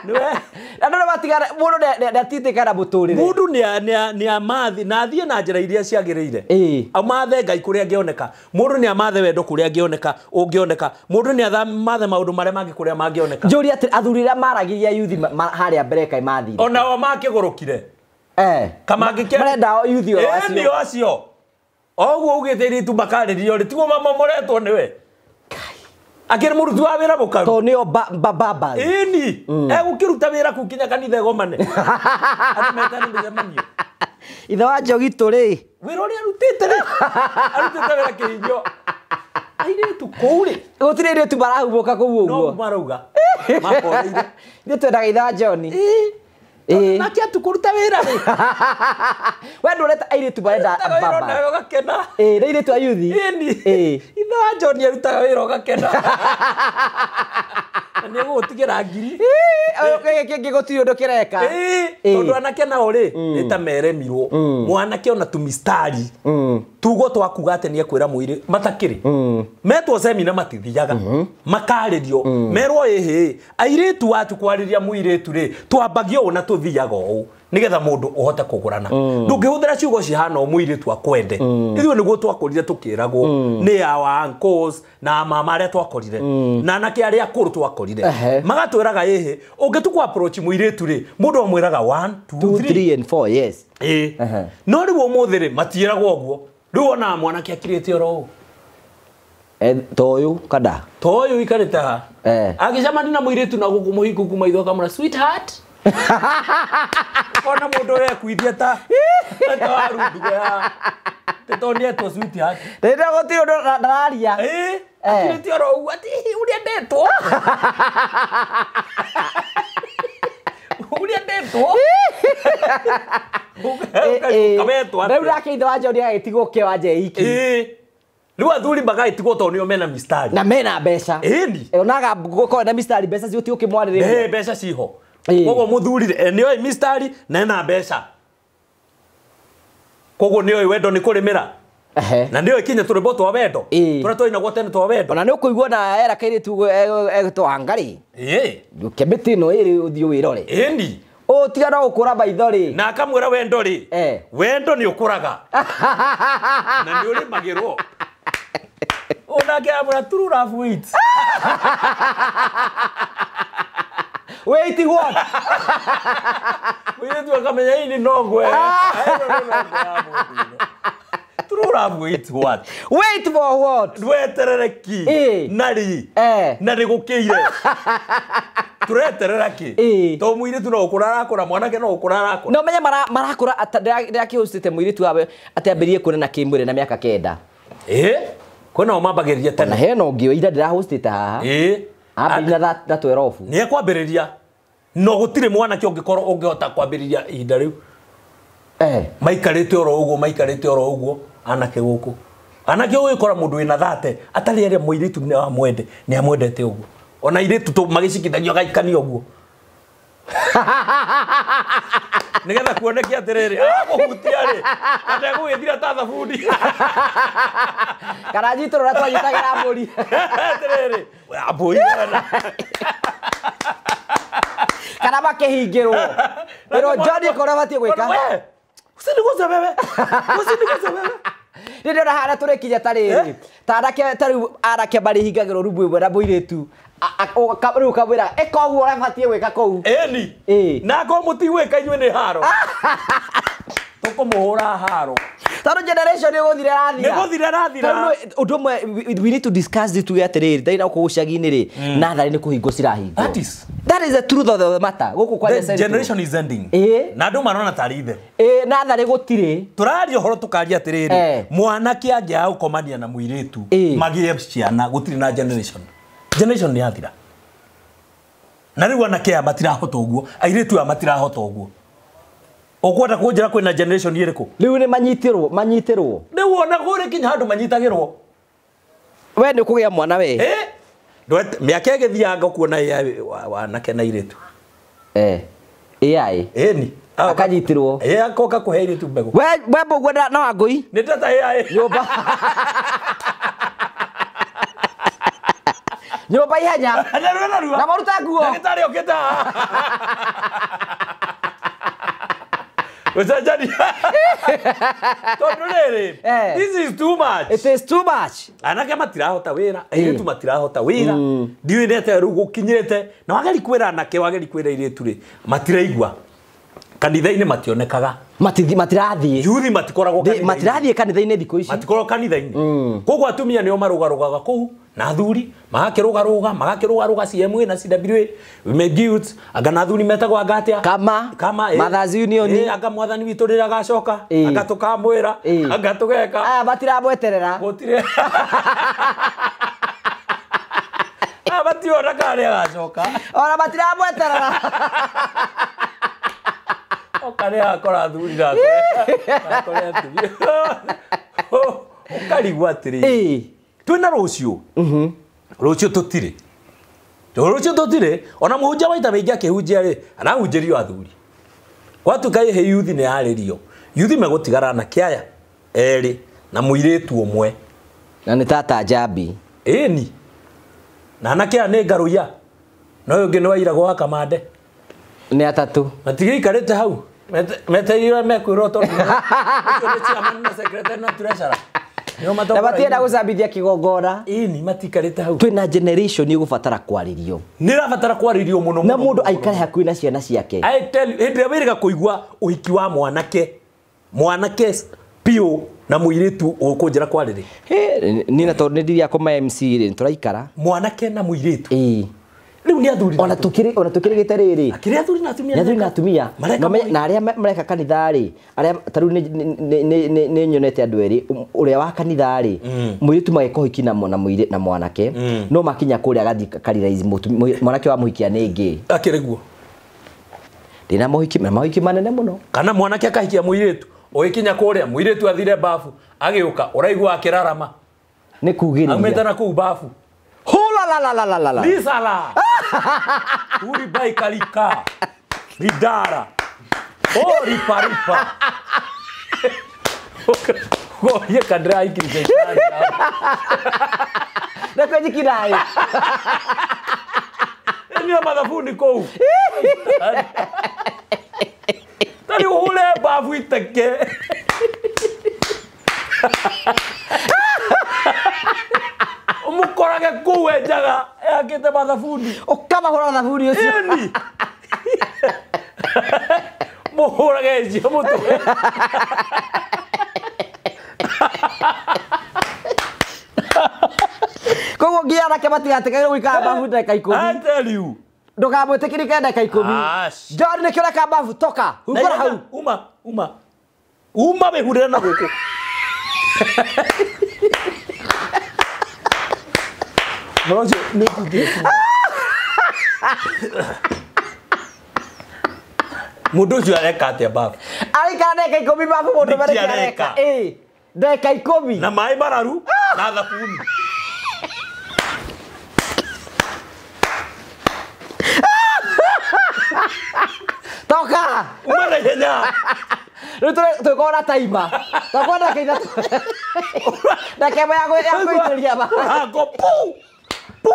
Nĩwe. Andũ nĩ matigana, mũndũ ndatindĩkana mũtũrĩre. Mũndũ nĩ amathi na athiĩ na njĩra iria ciagĩrĩire. Amathe Ngai kũrĩa angĩoneka. Mũndũ nĩ amathe wendo kũrĩa angĩoneka, ũngĩoneka. Mũndũ nĩ amathe maũndũ marĩa mangĩ kũrĩa mangĩoneka. Njũria atĩ athuri arĩa maragĩria yuthi harĩa mbere kaĩ mathire. Ona o makĩgũrũkire. Marenda o yuthi o acio. Ĩĩ, acio. Oguo ugĩte airĩtu makarĩrio rĩ, tiguo mamomoretwo nĩwe. Akĩrĩ mũruti wa wĩra mũkaru. Tondũ nĩo babas. Ĩni. Egũkĩruta wĩra kũu kinya kanitha ĩgomane. Andũ metane mĩcemanio. Ithe wa Njogitũ rĩ. Wĩra ũrĩa arutĩte rĩ. Arutĩte wĩra kĩhinyo. Airĩtu kũu rĩ. Gũtirĩ airĩtu marahubũka kũu ũguo. No marauga. Makoreire. Ithuĩ twendaga ithe wa John. Ĩĩ. Nake atukũruta wĩra rĩ. We ndũreta airĩtu marenda baba. Nawe ũgakena. Ĩĩ, nĩ airĩtu a yuthi. Ĩni. Ithe wa John arutaga wĩra ũgakena. Na nĩ egũgũtigĩra ngiri. Kĩngĩ gũtirĩ ũndũ kĩreka. Tondũ anake nao rĩ, nĩ ta meremirwo. Mwanake ona tũmistari. Tugo twakuga atĩ nĩ ekwĩra mũirĩ matakĩrĩ. Metwo semina matithiaga. Makarĩrio. Merwo ĩhĩ, airĩtu watu kwarĩria mũirĩtu rĩ, twambagia ũũ na tũthiaga ũũ. Nĩgetha mũndũ ũhote kũgũrana. Ndũngĩhũthĩra ciugo cihana ũũ mũirĩtu akwende. Ithuĩ nĩguo twakũrire tũkĩragwo nĩ our uncles na mama arĩa twakorire. Na anake arĩa akũrũ twakorire. Magatwĩraga ĩhĩ, ũngĩtua approach mũirĩtu rĩ, mũndũ amwĩraga 1 2 3 and 4, yes. Ĩĩ. No rĩu ũmũthĩ rĩ, matiĩragwo ũguo. Rĩu ona mwanake akirĩte oro ũũ. Ta ũyũ kada. Ta ũyũ ikarĩte haha. Agĩcemania na mũirĩtu na gũkũ mũhingu maitho akamwĩra sweetheart. Ona mũndũ ũrĩa ekuithia ta warundugo ya tondũ nĩ etwo sweetheart. Rĩrĩa gũtirĩ ũndũ ndararia. Ĩĩ, akirĩte oro ũguo atĩ ũrĩa ndetwo. Ũrĩa ndetwo. Kametwo atĩa. Rĩu nake ithe wa John agĩtigwo kĩwanja iki. Ĩĩ. Rĩu athuri magagĩtigwo tondũ nĩo mena mistari. Na mena mbeca. Ĩni. Onaga gũkorwo na mistari mbeca cio ũkĩmwarĩrĩria. Ĩĩ, mbeca ciho. Koguo mũthuri nĩoĩ mistari na ena mbeca. Koguo nĩoĩ wendo nĩ kũrĩmĩra. Na nĩoĩ kinya tũrwĩmbo twa wendo. Tũrĩa twainagwo tene twa wendo. Ona nĩ ũkũigua na era kairĩtu egwĩtwo Wangari. Ĩĩ. Ndũke mĩtĩ ĩno ĩrĩ ũthiũ wĩrore. Ĩni. Ũtiga no gũkũra maitho rĩ. Na akamwĩra wendo rĩ. Wendo nĩ ũkũraga. Na nĩ ũrĩmagĩrwo. Onake amwĩra true love waits. Wait what? Mũirĩtu akamenya ini no ngwe. Turura wait what? Wait for what? Ndweterere ki? Nari. Na nĩ gũkĩire. Tureterera ki? To mũirĩtu no gũkũra arakũra, mwanake no gũkũra arakũra. No menye marakũra ndĩrakĩhostĩte mũirĩtu wawe atĩ ambĩrĩrie kuonana kĩmwĩrĩ na mĩaka 9. Kwĩna o mambagĩrĩria tene. Na hena ũngĩ ira ndĩrahostĩte haha. Ambĩrĩria na 12. Nĩ ekwambĩrĩria. No gũtirĩ mwanake ũngĩkorwo ũngĩhota kwambĩrĩria ihinda rĩu. Maikarĩte oro ũguo, maikarĩte oro ũguo anake gũkũ. Anake ũgĩkora mũndũ wĩna 30 atarĩ arĩa mũirĩtu nĩ amwende, nĩ amwendete ũguo. Ona airĩtu tu magĩcikithagio agaikania ũguo. Nĩgetha kuoneke atĩrĩrĩ, agũhutia rĩ, kana egũgĩthira ta thabuni. Kana nyitũrũra twanyitagĩra mbũri. Atĩrĩrĩ, mbũri wena. Kana makĩhingĩrwo. Ĩro John ĩkorwo abatiĩ gwĩka. Usiniguze wewe. Usiniguze wewe. Nĩ ndĩrona harĩa tũrĩkinya ta rĩrĩ. Ta anake ta rĩu anake marĩhingagĩrwo rumu ĩmwe na mũirĩtu. Rĩu ũkamwĩra ĩka ũguo ũrabatiĩ gwĩka kũu. Ĩni. Na akorwo mũtigwĩka inyuĩ nĩ haro. Tũkũmũhũra haro. Tondũ generation nĩ gũthira ĩrathira. Nĩ gũthira ĩrathira. Tondũ ũndũ ũmwe we need to discuss this tuge atĩrĩrĩ, thaa ina gũkũ gĩcagi-inĩ rĩ, natharĩ nĩ kũhingwo cirahingwo. That is the truth of the matter. Gũkũ kwa The generation is ending. Na andũ marona tarĩ itherũ. Natharĩ gũtirĩ. Tũraria ũhoro tũkaria atĩrĩrĩ, mwanake angĩaga gũkomania na mũirĩtu magĩe ciana gũtirĩ na generation. Generation nĩ yathira. Na rĩu anake aya matirahota ũguo, airĩtu aya matirahota ũguo. Ũkwenda kũnjĩra kwĩna generation ĩrĩkũ? Rĩu nĩ manyitĩrwo, manyitĩrwo. Rĩu ona kũrĩ kinya handũ manyitagĩrwo. We nĩ ũkũgĩa mwana we. Mĩaka ĩgĩthianga ũkuona AI wanake na airĩtu. AI. Ĩni. Akanyitĩrwo. Akoka kũhe airĩtu mbegũ. We mbũguo no Wangũi. Nĩ tata AI. Nyũmba. Nyũmba ihenya. Narua narua. Na maruta nguo. Ndagĩtarĩ okĩte haha. Ũcenjania. Tondũ rĩrĩ, this is too much. It is too much. Anake matirahota wĩra, airĩtu matirahota wĩra. Ndiũĩ nĩ atĩa rĩu gũkinyĩte. Na wageri kwĩra anake, wageri kwĩra airĩtu rĩ, matiraigua. Kanitha-inĩ mationekaga. Matirathiĩ. Yuthi matikoragwo kanitha-inĩ. Matirathiĩ kanitha-inĩ thikũ ici. Matikoragwo kanitha-inĩ. Koguo atumia nĩo marũgarũgaga kũu na athuri magakĩrũgarũga, magakĩrũgarũga CMA na CWA, Women Guilds, anga na athuri metagwo anga atĩa? Kama. Kama, Mothers Union. Anga mwathani witũ rĩrĩa agacoka, anga tũkamwĩra, anga tũgeka. Aya matiramweterera. Gũtirĩ. Aya mationa kana nĩ agacoka. Ona matiramweterera. Okarĩa akora athuri na akore atumia. Ũkarigwo atĩrĩrĩ. Twĩna rũciũ. Rũciũ tũtirĩ. Rũciũ tũtirĩ. Ona mũhunjia maita maingĩ akĩhunjia rĩ, arahunjĩrio athuri. Gwatuĩka ĩhĩ yuthi nĩ yarĩrio. Yuthi megũtigara anake aya erĩ na mũirĩtu ũmwe. Na nĩ tata Njambi. Ĩni. Na anake aya nĩ ngarũiya. Na ũyũ ũngĩ nĩ wairagwo wa Kamande. Nĩ atatũ. Matigĩikarĩte hau. Metereire mekwĩrwo tondũ ũcio nĩ chairman na secretary na treasurer. Na matienda gũcambithia kĩgongona. Ĩni matiikarĩte hau. Twĩna generation ĩgũbatara kwarĩrio. Nĩ ĩrabatara kwarĩrio mũno. Na mũndũ aikare hakuhĩ na ciana ciake. I tell you, hĩndĩ ĩrĩa wĩrĩga kũigua ũhiki wa mwanake, mwanake piũ na mũirĩtu ũkũnjĩra kwarĩrĩ. Niĩ na tondũ nĩ ndiri akwa ma MC rĩ, tũraikara. Mwanake na mũirĩtu. Rĩu nĩ athuri. Ona tũkĩrĩgĩte rĩrĩ. Akĩrĩ athuri na atumia. Nĩ athuri na atumia. Na arĩa mareka kanitha rĩ, arĩa ta rĩu nĩ nyonete andũ erĩ, ũrĩa wa kanitha rĩ, mũirĩtu mageka ũhiki na mwanake, no makinya kũrĩa agathiĩ akarealize mwanake wa mũhikia nĩ gay. Akĩrĩ guo. Ndĩna mohiki, na mohiki manene mũno. Kana mwanake akahikia mũirĩtu, ũgĩkinya kũrĩa mũirĩtu athire bafu, agĩũka ũraigua akĩrarama. Nĩ kugĩrĩria. Aumĩte na kũu bafu. Hula la la la la la la. Lisala. Uri bai kalika. Ridara. Oh ripa ripa. Goye kadra ikirije. Na kwenye kidai. Ni madafuni kou. Tani ule bafu iteke. Umukorage kuu enjaga yakite mathabuni. Ukamahũra thabuni ũcio. Ĩni. Mũhũrage icio mũtwe. Koguo nginya anake matigatigagĩrwo gũikara babu ndagĩka 10. I tell you. Ndũkamwĩtĩkĩrie ndagĩka 10. John nĩkĩo ũreka babu toka. Hungũra hau. Uma uma. Uma wĩhurĩre na gũkũ. Ũhoro ũcio nĩ ũkũingĩra. Mũndũ ũcio areka atĩa babu? Araikara ndagĩka 10 babu mũndũ Nĩkĩ nĩkĩ areka? Ĩĩ. Ndagĩka 10. Na maĩ mararu na thabuni. Toka. Uma na ihenya. Rĩu tũgĩkorwo na taima. Twakorwo ndagĩka 3. Ndagĩka ĩmwe ya kũitĩrĩria maĩ. Mũrango pu. Pu.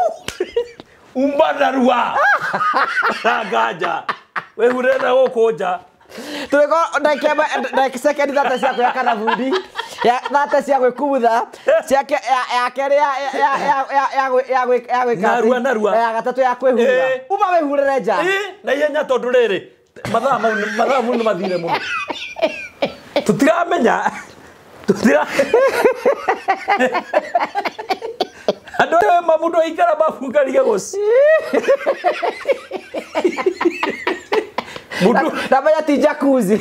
Uma narua. Ranga nja. Wĩhurĩre na gũkũ nja. Tũgĩkorwo ndagĩka ĩmwe ndagĩka sekendi 30 cia kwĩhaka thabuni. Ya 30 cia gwĩkumutha. Ciake ya kerĩ ya gwĩka. Narua narua. Ya gatatũ ya kwĩhurĩra. Uma wĩhurĩre nja. Na ihenya tondũ rĩrĩ mathaa mau nĩ mathire mũno. Tũtiramenya. Tũtira. Andũ aya mũndũ aikara babu ngarige gũci. Mũndũ ndamenya ti jacuzzi.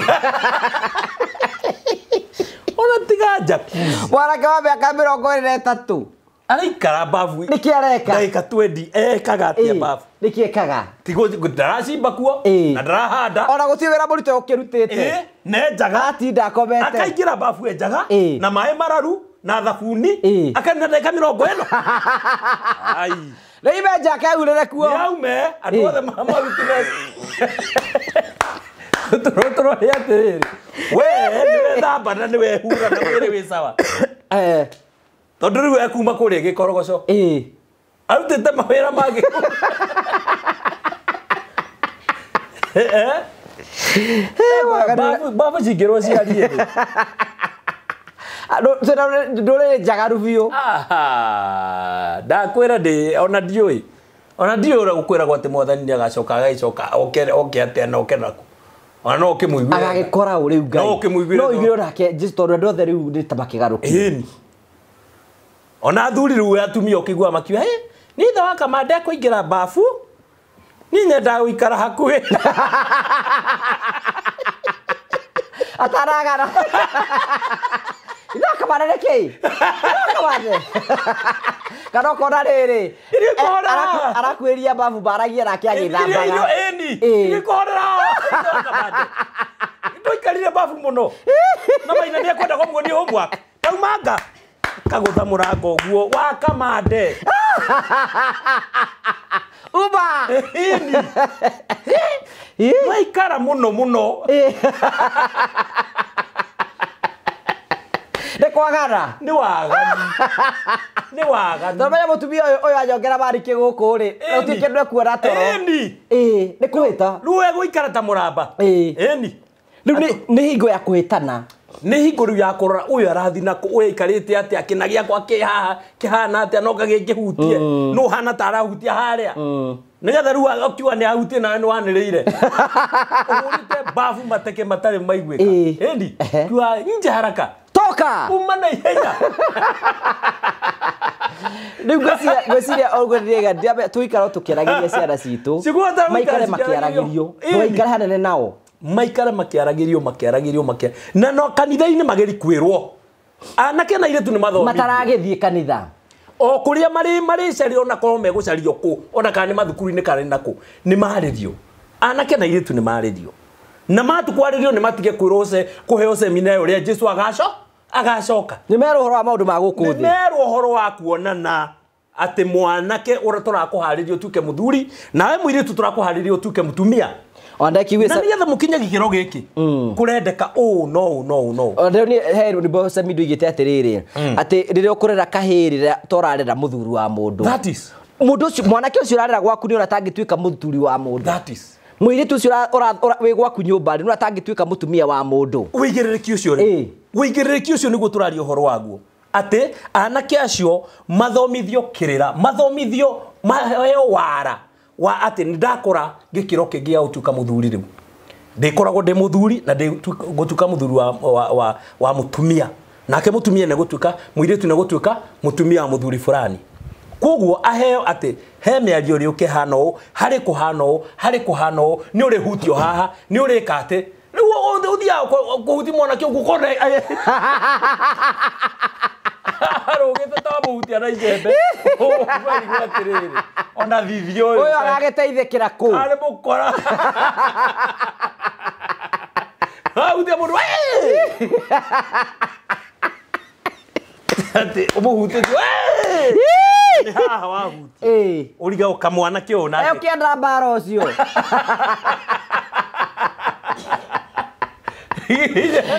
Ona tiga jacuzzi. Mwanake wa mĩaka 23. Araikara babu. Nĩkĩ areka? Ndagĩka 20 ekaga atĩa babu? Nĩkĩ ekaga? Tigo ndaracimba kuo na ndarahanda. Ona gũtirĩ wĩra mũritũ ũkĩrutĩte. Nenjaga. Atinda akomete. Akaingĩra babu enjaga na maĩ mararu na thabuni akanina ndagĩka 40. Ai. Rĩu imenja akehurĩre kuo. Nĩaume andũ othe marutire. Tũrore atĩrĩrĩ. We nĩwethamba na nĩwehura na mwĩrĩ wĩ sawa. Tondũ rĩu ekuma kũrĩa gĩkorogoco. Arutĩte mawĩra mangĩ. Babu cingĩrwo ciarie thĩ. Ndũrĩrĩ njagaru biũ. Ndakwĩra ndĩ ona ndiũĩ. Ona ndiũĩ ũrĩa gũkwĩragwo atĩ mwathani nĩagacoka agagĩcoka oke oke atĩa na oke nakũ. Ona no ũkĩmũiguĩre. Agagĩkora ũ rĩu Ngai. No ũkĩmũiguĩre. No ũiguĩre onake Jesũ tondũ andũ othe rĩu nĩ ta makĩgarũkire. Ĩni. Ona athuri rĩu atumia ũkĩigua makiuga, niĩ ithe wa Kamande ekũingĩra babu, niĩ nyendaga gũikara hakuhĩ. Ataragara. Ithe wa Kamande nĩkĩ? Ithe wa Kamande. Kana ũkona rĩrĩ, arakuĩria babu mbaragia nake agĩthambaga. Ĩni, igĩkũhorera. Ithe wa Kamande. Ndũikarire babu mũno. Na maina nĩekwenda kũmuonia homework. Taumanga. Kagũtha mũrango ũguo wa Kamande. Uma. Ĩni. Waikara mũno mũno. Nĩ kwagana. Nĩ waganu. Nĩ waganu. Tondũ menya mũtumia ũyũ anyongera marikĩ gũkũ rĩ, gũtirĩ kĩndũ ekuona toro. Ĩni. Nĩ kũhĩta. Rĩu egũikara ta mũramba. Ĩni. Rĩu nĩ hingo ya kũhĩtana. Nĩ hingo rĩu ya kũrora ũyũ arathiĩ nakũ, ũyũ aikarĩte atĩa, kĩna gĩakwa kĩ haha kĩhana atĩa, no ngagĩkĩhutie. Nũ ũhana ta arahutia harĩa. Nĩgetha rĩu ũkiuga nĩ ahutie nawe nĩ wanĩrĩire. Ũhũrĩte babu mateke matarĩ maiguĩka. Ĩni. Kiuga nje haraka. Toka. Uma na ihenya. Rĩu ngwĩciria ũguo ndĩrega tũikara tũkĩaragĩria ciana citũ. Maikare makĩaragĩrio. Maikare hanene nao. Maikare makĩaragĩrio makĩaragĩrio makĩa. Na no kanitha-inĩ mageri kwĩrwo. Anake na airĩtu nĩ mathomithio. Mataragĩthiĩ kanitha. O kũrĩa marĩcario ona korwo megũcario kũ, ona kana nĩ mathukuru-inĩ kana nĩ nakũ, nĩ marĩrio. Anake na airĩtu nĩ marĩrio. Na matukwarĩrio nĩ matige kwĩrwo kũheo semina ya ũrĩa Jesũ agacoka. Nĩ merwo ũhoro wa maũndũ ma gũkũ thĩ. Nĩ merwo ũhoro wa kuonana atĩ mwanake ũrĩa tũrakũharĩria ũtuĩke mũthuri, nawe mũirĩtu tũrakũharĩria ũtuĩke mũtumia. Ona kiuge na nĩgetha mũkinye gĩkĩro gĩkĩ kũrendeka ũũ no ũũ no ũũ no ũũ. Ona rĩu he rwĩmbo Samido oigĩte atĩrĩrĩ, atĩ rĩrĩa ũkũrera kahĩĩ rĩrĩa torarera mũthuri wa mũndũ. That is. Mũndũ ũcio mwanake ũcio ũrarera gwaku nĩ ũrĩa atangĩtuĩka mũthuri wa mũndũ. That is. Mũirĩtu ũcio wĩ gwaku nyũmba rĩ, nĩ ũrĩa atangĩtuĩka mũtumia wa mũndũ. Ũigĩrĩrĩki ũcio rĩ. Ũigĩrĩrĩki ũcio nĩguo tũraria ũhoro waguo. Atĩ anake acio mathomithio kĩrĩra, mathomithio maheo wara wa atĩ nĩ ndakũra gĩkĩro kĩngĩ gĩa gũtuĩka mũthuri rĩu. Ndikoragwo ndi muthuri na ndi gutuka muthuri wa mutumia. Nake mutumia ne gutuka muiritu ne gutuka mutumia wa muthuri fulani. Koguo aheo ati he miario ri ukihana uu hari kuhana uu hari kuhana uu ni uri hutio haha ni uri ka ati riu uthiaga kuhuti mwanake uguo kona arugite ta muhutia na icembe ukarigwo atiriri ona thithi uyu uyu aragiteithikira ku ari mukora ahutia mundu ati umuhutitie ni haha wahutia uriga kamwanake ũyũ nake ukienda mbara ũcio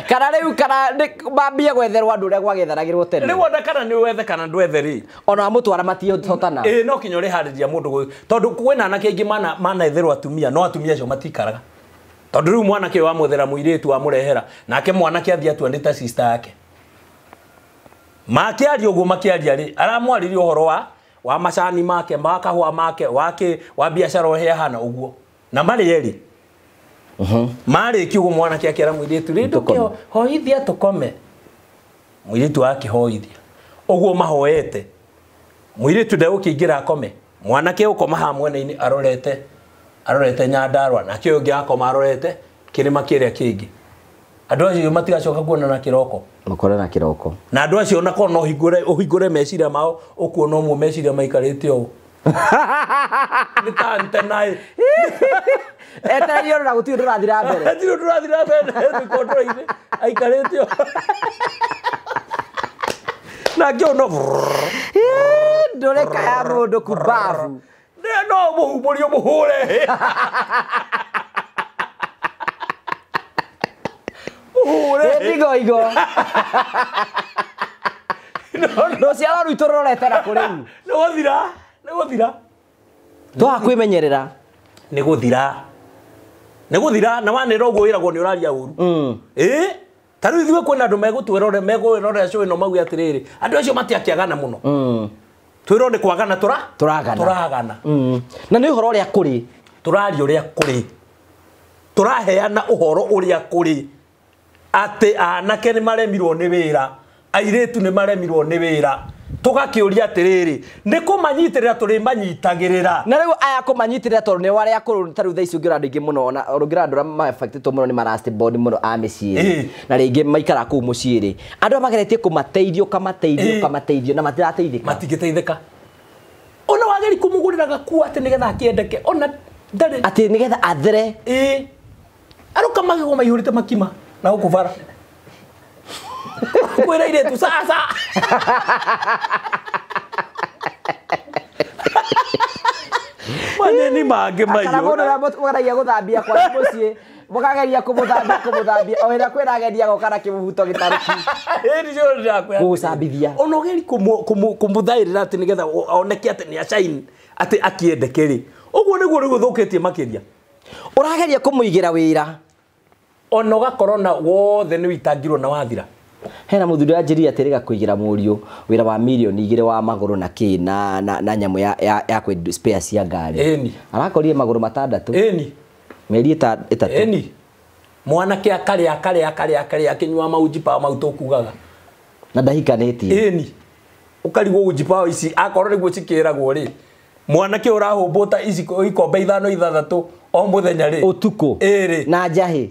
kana rĩu kana mambie gwetherwo andũ ũrĩa gwagĩtheragĩrwo tene rĩu ona kana nĩ wethe kana ndwethe rĩ ona wamũtwara matihotana ĩĩ no kinya ũrĩharĩria mũndũ tondũ kwĩna anake aingĩ manetherwo atumia no atumia acio matikaraga tondũ rĩu mwanake ũyũ wamwethera mũirĩtu wamũrehera nake mwanake athiĩ atua nĩ ta sister yake makiaria ũguo makiaria rĩ aramwaririe ũhoro wa macani make ma kahũa make wake wa biacara ũrĩa hana ũguo na marĩ erĩ marĩkia ũguo mwanake akĩra mũirĩtu rĩ ndũkĩhoithia tũkome mũirĩtu akĩhoithia ũguo mahoete mũirĩtu ndegũkĩingĩra akome mwanake ũkoma haha mwena-inĩ arorete Nyandarua nake ũyũ ũngĩ akoma arorete kĩrĩma kĩrĩa kĩngĩ andũ acio matigacoka kuonana kĩroko makorana kĩroko na andũ acio ona korwo no ũhingũre meciria mao ũkuona ũmwe meciria maikarĩte ũũ nĩ ta ntenaĩ etereire ona gũtirĩ ũndũ ũrathiĩ na mbere hatirĩ ũndũ ũrathiĩ na mbere mĩkondoro-inĩ aikarĩte ũũ nake ũyũ no ndũrĩka ya mũndũ kumbabu no mũhumbũrie mũhũre Ndigo igo rũciaro rwitũ rũrorete na kũ rĩu nĩ gũthira nĩ gũthira twaga kwĩmenyerera nĩ gũthira nĩ gũthira na wanĩra ũguo wĩragwo nĩ ũraria ũru ĩĩ ta rĩu ithuĩ kwĩna andũ megũtwĩrore megwĩrorera show ĩno mauge atĩrĩrĩ andũ acio matiakĩagana mũno twĩrwo nĩ kwagana tũragana na nĩ ũhoro ũrĩa kũrĩ tũraria ũrĩa kũrĩ tũraheana ũhoro ũrĩa kũrĩ atĩ anake nĩ maremirwo nĩ wĩra airĩtu nĩ maremirwo nĩ wĩra tũgakĩũria atĩrĩrĩ nĩ kũmanyitĩrĩra tũrĩmanyitagĩrĩra na rĩu aya kũmanyitĩrĩra tondũ nĩ arĩa akũrũ ta rĩu thaa ici ũngĩra andũ aingĩ mũno ona ũngĩra andũ arĩa ma-affectĩtwo mũno nĩ ma-last born mũno a mĩciĩ na rĩngĩ maikara kũu mũciĩ rĩ andũ aya mageretie kũmateithio ũkamateithio ũkamateithio na matirateithĩka matingĩteithĩka ona wageri kũmũgũrĩra gakuo atĩ nĩgetha akĩendeke ona ndarĩ atĩ nĩgetha athere ĩĩ aroka magego maihũrĩte makima na gũkũ bara kwĩra irĩtu sasa manyeni mangĩ maiyũ kana mũndũ ũrĩa mũgeragia gũthambia kwa mũciĩ mũkageria kũmũthambia o hĩndĩ kwĩna agendi agoka na kĩmũhuto gĩtarũki gũgũcambithia ona ũgeri kũmũthaĩrĩra atĩ nĩgetha oneke atĩ nĩ ashine atĩ akĩendeke rĩ ũguo nĩguo rĩu ũthũkĩtie makĩria ũrageria kũmũigĩra wĩra ona ũgakorwo na wothe nĩ wĩitangirwo na wathira hena mũthuri wanjĩrire atĩ rĩga kũigĩra mũriũ wĩra wa mirioni 2 wa magũrũ na kĩ na nyamũ ya kwĩ spare cia ngari arakorire magũrũ 6 ĩni mĩeri 3 ĩni mwanake akarĩa akarĩa akarĩa akarĩa akĩnyua maujipa mau tũkugaga na ndahikanĩtie ĩni ũkarigwo ujipa ici akorwo nĩguo cikĩragwo rĩ mwanake ũrahũmbũta ici ikombe 5 6 o mũthenya rĩ ũtukũ ĩrĩ na njahĩ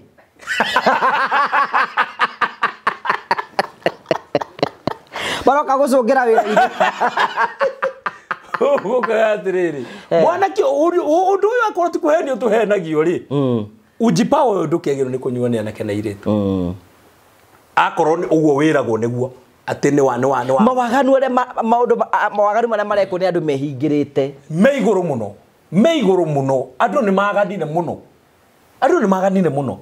baroka gũcũngĩra wĩra ũkaga atĩrĩrĩ mwanake ũndũ ũyũ akorwo ti kũhenio tũhenagio rĩ ujipa ũyũ ndũkĩagĩrĩirwo nĩ kũnyuo nĩ anake na airĩtu akorwo ũguo wĩragwo nĩguo atĩ nĩ wa mawaganu arĩa maũndũ mawaganu marĩa marekwo nĩ andũ mehingĩrĩte me igũrũ mũno me igũrũ mũno andũ nĩ maganire mũno andũ nĩ maganire mũno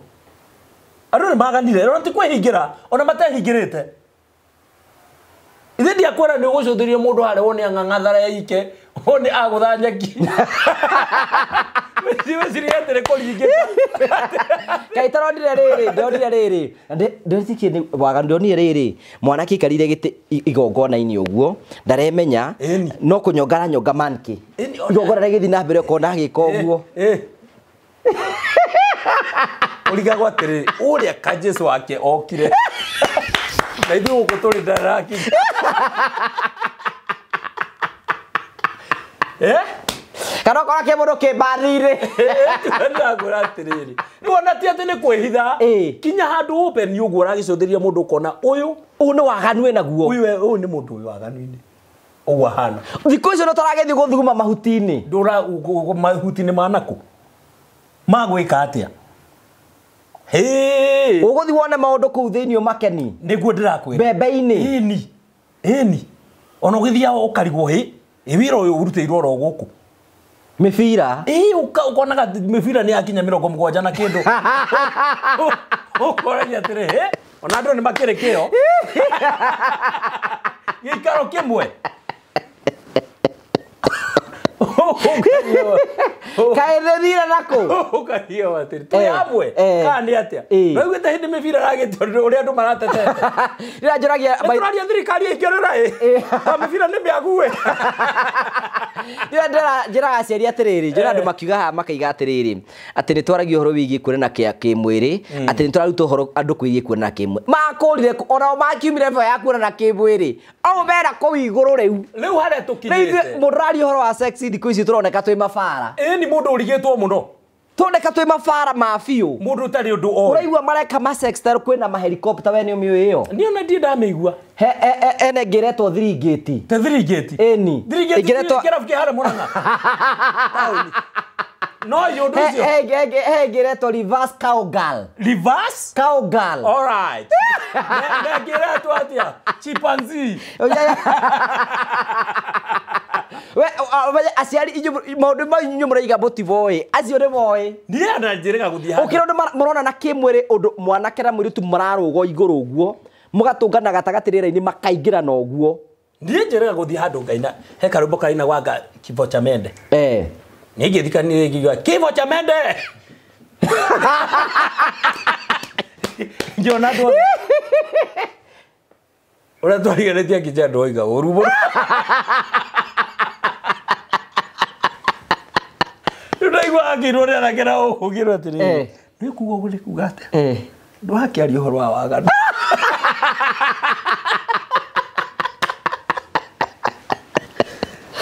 andũ nĩ maganire ona ti kwĩhingĩra ona matehingĩrĩte ithe ndiakwĩra nĩ ũgũcũthĩria mũndũ harĩa wone ang'ang'athara ike wone agũtha nyeki wĩcirie atĩ nĩ kũringĩka kaĩ taronire rĩrĩ ndonire rĩrĩ ndĩrĩtikie nĩ waganu ndonire rĩrĩ mwanake aikarire gĩtĩ igongona-inĩ ũguo ndaremenya no kũnyonga aranyonga manki igongona rĩgĩthiĩ na mbere ũkona agĩka ũguo Ũrigagwo atĩrĩrĩ ũrĩa ka Jesu wake okire na ithuĩ gũkũ tũrĩ ndarakinya. Kana ũkora kĩ mũndũ kĩmbathi-inĩ. Ndagwĩra atĩrĩrĩ nĩwona ti atĩ nĩ kwĩhitha kinya handũ open ũguo ũragĩcũthĩria mũndũ ũkona ũyũ Ũyũ nĩ waganu wĩnaguo. Ũyũ nĩ mũndũ ũyũ waganu-inĩ ũguo ahana. Thikũ icio nĩtũragĩthiĩ gũthuguma mahuti-inĩ. Ndũra mahuti-inĩ ma nakũ? Magwĩka atĩa? Hĩ! Ũgũthiĩ wone maũndũ kũu thĩinĩ ũmakeni. Nĩguo ndĩrakwĩra. Mbembe-inĩ. Ĩni. Ĩni. Ona ũgĩthiaga ũkarigwo hĩ, ĩ wĩra ũyũ ũrutĩirwo oro gũkũ. Mĩbira. Ĩ ũkonaga mĩbira nĩ yakinya 70 na kĩndũ. Ũkoragia atĩrĩ, hĩ, ona andũ nĩ makĩrĩ kĩo. Gĩikaro kĩmwe. Kaĩ thĩthire nakũ? Ũkaigua atĩrĩ, twĩ hamwe kana nĩ atĩa? Waiguĩte hĩndĩ mĩbira ĩragĩtio ũrĩa andũ maratetete. Rĩrĩa njũragia Nĩtũraria thirikari ĩingĩrĩra ĩ. Ta mĩbira nĩ mĩagu ĩ. Rĩrĩa njĩraga aciari atĩrĩrĩ, njĩra andũ makiuga haha makaiga atĩrĩrĩ, atĩ nĩ twaragia ũhoro wĩgiĩ kuonana kĩmwĩrĩ, atĩ nĩ tũraruta ũhoro andũ kwĩgiĩ kuonana kĩmwĩrĩ. Makũrire onao makiumire beo ya kuonana kĩmwĩrĩ. O mera kũu igũrũ rĩu. Rĩu harĩa tũkinyĩte. Mũndũ ũraria ũhoro wa sex thikũ ici tũroneka twĩ mabara. Ĩni mũndũ ũrigĩtwo mũno. Tũroneka twĩ mabara ma biũ. Mũndũ ũtarĩ ũndũ oĩ. Ũraigua mareka ma sex ta kwĩna ma helicopter we nĩ ũmĩũĩ ĩyo? Niĩ ona ndirĩ ndamĩigua. He ene ngĩretwo Thirigĩti. Te Thirigĩti? Ĩni. Thirigĩti kĩrabu kĩ harĩa Murang'a. Taũni. No ũndũ ũcio. He ngĩretwo reverse cowgirl. Reverse? Cowgirl. All right. Ne ngĩretwo atĩa? Chimpanzee. We aciari inyuĩ maũndũ mau inyuĩ mũraiga mũtiboĩ. Acio nĩ moĩ. Niĩ ona njĩrĩga gũthiĩ handũ. Ũkĩra ũndũ mũrona na kĩmwĩrĩ ũndũ mwanake na mũirĩtu mararũga igũrũ ũguo, mũgatũngana gatagatĩ rĩera-inĩ makaingĩrana ũguo. Niĩ njĩrĩga gũthiĩ handũ ngaina he karwĩmbo kaina gwanga kifo cha mende. Niĩ ngĩthikanĩria ngiuga kifo cha mende. Ngĩona andũ othe. Ũrĩa twariganĩtie nginya andũ oiga ũru mũno. Rĩu ndaigua akĩrwo nĩ anake na ũkĩrwo atĩrĩrĩ. Nĩ kuga ũguo nĩ kuga atĩa? Ndwakĩaria ũhoro wa waganu.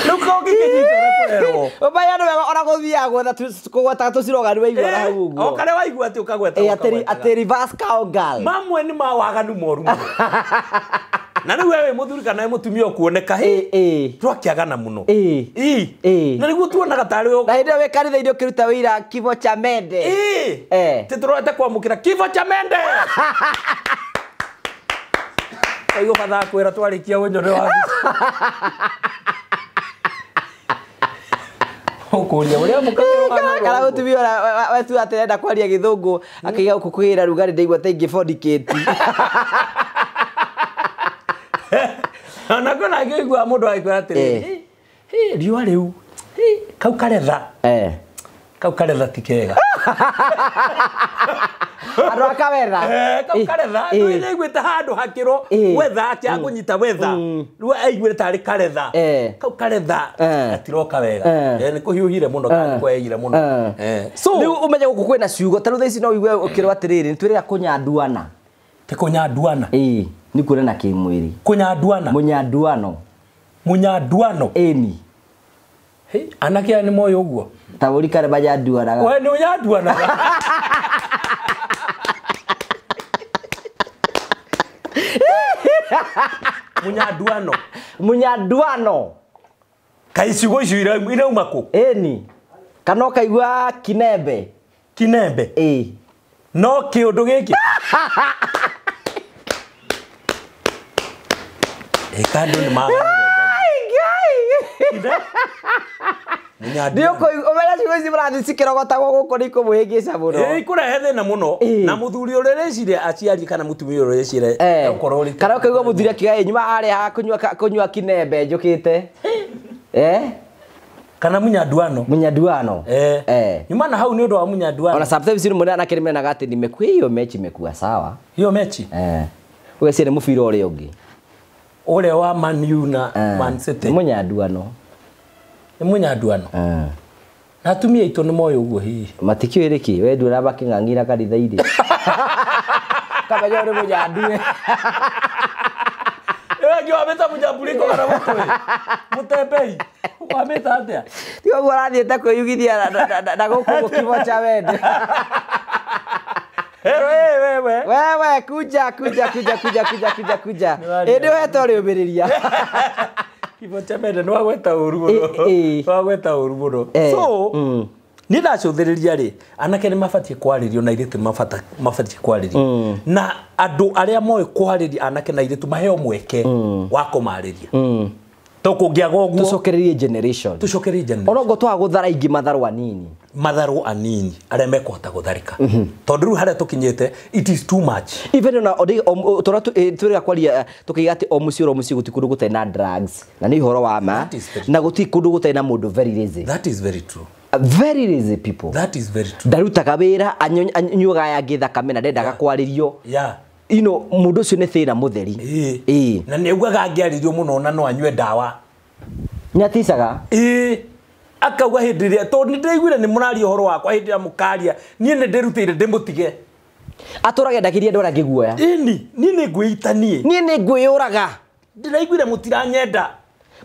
Rĩu kũngĩkĩnyita ũrĩa kũrerwo. Ũmaya nĩ wega ona gũthiaga gwetha kũgwetaga tũcirogani waigua na hau ũguo. O karĩa waigua atĩ ũkagweta ũkagwetaga. Atĩ reverse cowgirl. Mamwe nĩ ma waganu moru mũno. Na rĩu we wĩ mũthuri kana wĩ mũtumia ũkuoneka hĩ. Twakĩagana mũno. Na nĩguo tuonaga tarĩ Na hĩndĩ ĩyo wĩ kanitha-inĩ ũkĩruta wĩira kifo cha mende. Tĩ tũrorete kwamũkĩra kifo cha mende. Waigua batha kwĩra twarĩkia ũnyore wa ũkũria ũrĩa mũkagĩrwo Kana mũtumia ũrĩa wetu atĩ arenda kwaria gĩthũngũ akaiga gũkũ kwĩra rugarĩ ndaigua ta ingĩbondikĩti. Ona kwĩna angĩ ũiguaga mũndũ agĩkwĩra atĩrĩrĩ, hĩ, riũa rĩu, hĩ, kau karetha. Kau karetha ti kega. Andũ a kawetha. Kau karetha, ndũĩ nĩaiguĩte handũ hakĩrwo wetha akĩaga kũnyita wetha. Rĩu aiguire tarĩ karetha. Kau karetha gatiroka wega. Nĩ kũhiũhire mũno kana nĩ kweire mũno. So rĩu ũmenye gũkũ kwĩna ciugo ta rĩu thaa ici no ũigue ũkĩrwo atĩrĩrĩ, nĩ twĩrĩga kũnyanduana. Te kũnyanduana? Ĩĩ, nĩ kuonana kĩmwĩrĩ. Kũnyanduana? Mũnyanduano. Mũnyanduano? Ĩni. Hĩ, anake aya nĩ moĩ ũguo? Ta ũri karĩa manyanduanaga. We nĩ ũnyanduanaga? Mũnyanduano. Mũnyanduano. Kaĩ ciugo icio irauma kũ? Ĩni. Kana ũkaigua kinembe. Kinembe? Ĩĩ. No kĩũndũ gĩkĩ? Ĩka andũ nĩ magana. Nĩ ũkũigua ciugo ici mũrathiĩ cikĩrogotagwo gũkũ nĩ ikũmũhĩngĩca mũno. Ĩ ikũrehe thĩna mũno. Na mũthuri ũrĩa ũreciria aciari kana mũtumia ũrĩa ũreciria ũkorwo ũrĩ Kana ũkaigua mũthuri akiuga ĩ nyuma harĩa kũnyua kinembe njũkĩte. Kana mũnyanduano. Mũnyanduano. Nyuma na hau nĩ ũndũ wa mũnyanduano. Ona sometimes nĩ mũndũ anake nĩmenaga atĩ nimekuwa hiyo mechi imekuwa sawa. Hiyo mechi? Ũgeciria nĩ mũbira ũrĩa ũngĩ. Ũrĩa wa Man U na Man City. Nĩ mũnyanduano. Nĩ mũnyanduano. Na atumia aitũ nĩ moĩ ũguo hihi. Matikĩũĩ rĩkĩ we ndũra makĩng'ang'ira kanitha-inĩ. Kamenya ũrĩ mũnyandue. Ĩyo wamĩta mũnyamburĩko kana mũtwe. Mũtembei. Wamĩta atĩa? Ti ũguo ũrathiĩte kwĩyugithia na gũkũ gũkimo cha wende. Wewe. Wewe kuja kuja kuja kuja kuja kuja kuja. Ĩndĩ ũhetwo rĩũmĩrĩria. Kimo cha mende nĩ wagweta ũru mũno. Wagweta ũru mũno. So niĩ ndacũthĩrĩria rĩ, anake nĩ mabatiĩ kwarĩrio na airĩtu nĩ mabatiĩ kwarĩrio. Na andũ arĩa moĩ kwarĩria anake na airĩtu maheo mweke wa kũmarĩria. To kũngĩaga ũguo tũcokererie generation. Tũcokererie generation. Ona ũguo twaga gũthara ingĩ matharũ anini. Matharũ anini arĩa mekũhota gũtharĩka. Tondũ rĩu harĩa tũkinyĩte it is too much. Even ona tũrĩa twĩrĩga kwaria tũkiuga atĩ o mũciĩ o mũciĩ gũtirĩ kũndũ gũtarĩ na drugs. Na nĩ ũhoro wa ma. Na gũtirĩ kũndũ gũtarĩ na mũndũ very lazy. That is very true. Very lazy people. That is very true. Ndarutaga wĩra, anyuaga aya angĩ thakame na ndendaga kwarĩrio. Yeah. You know, mũndũ ũcio nĩ thĩna mũtheri. Na nĩ augaga angĩarĩrio mũno na no anyue ndawa. Nĩaticaga? Akauga hĩndĩ ĩrĩa tondũ nĩ ndĩraiguire nĩ mũraria ũhoro wakwa hĩndĩ ĩrĩa mũkaria, niĩ nĩ ndĩrutĩire ndĩmũtige. Atũraga endagĩria andũ arĩa angĩ guoya. Ĩni, niĩ nĩ ngwĩita niĩ. Niĩ nĩ ngwĩyũraga. Ndĩraiguire mũtiranyenda.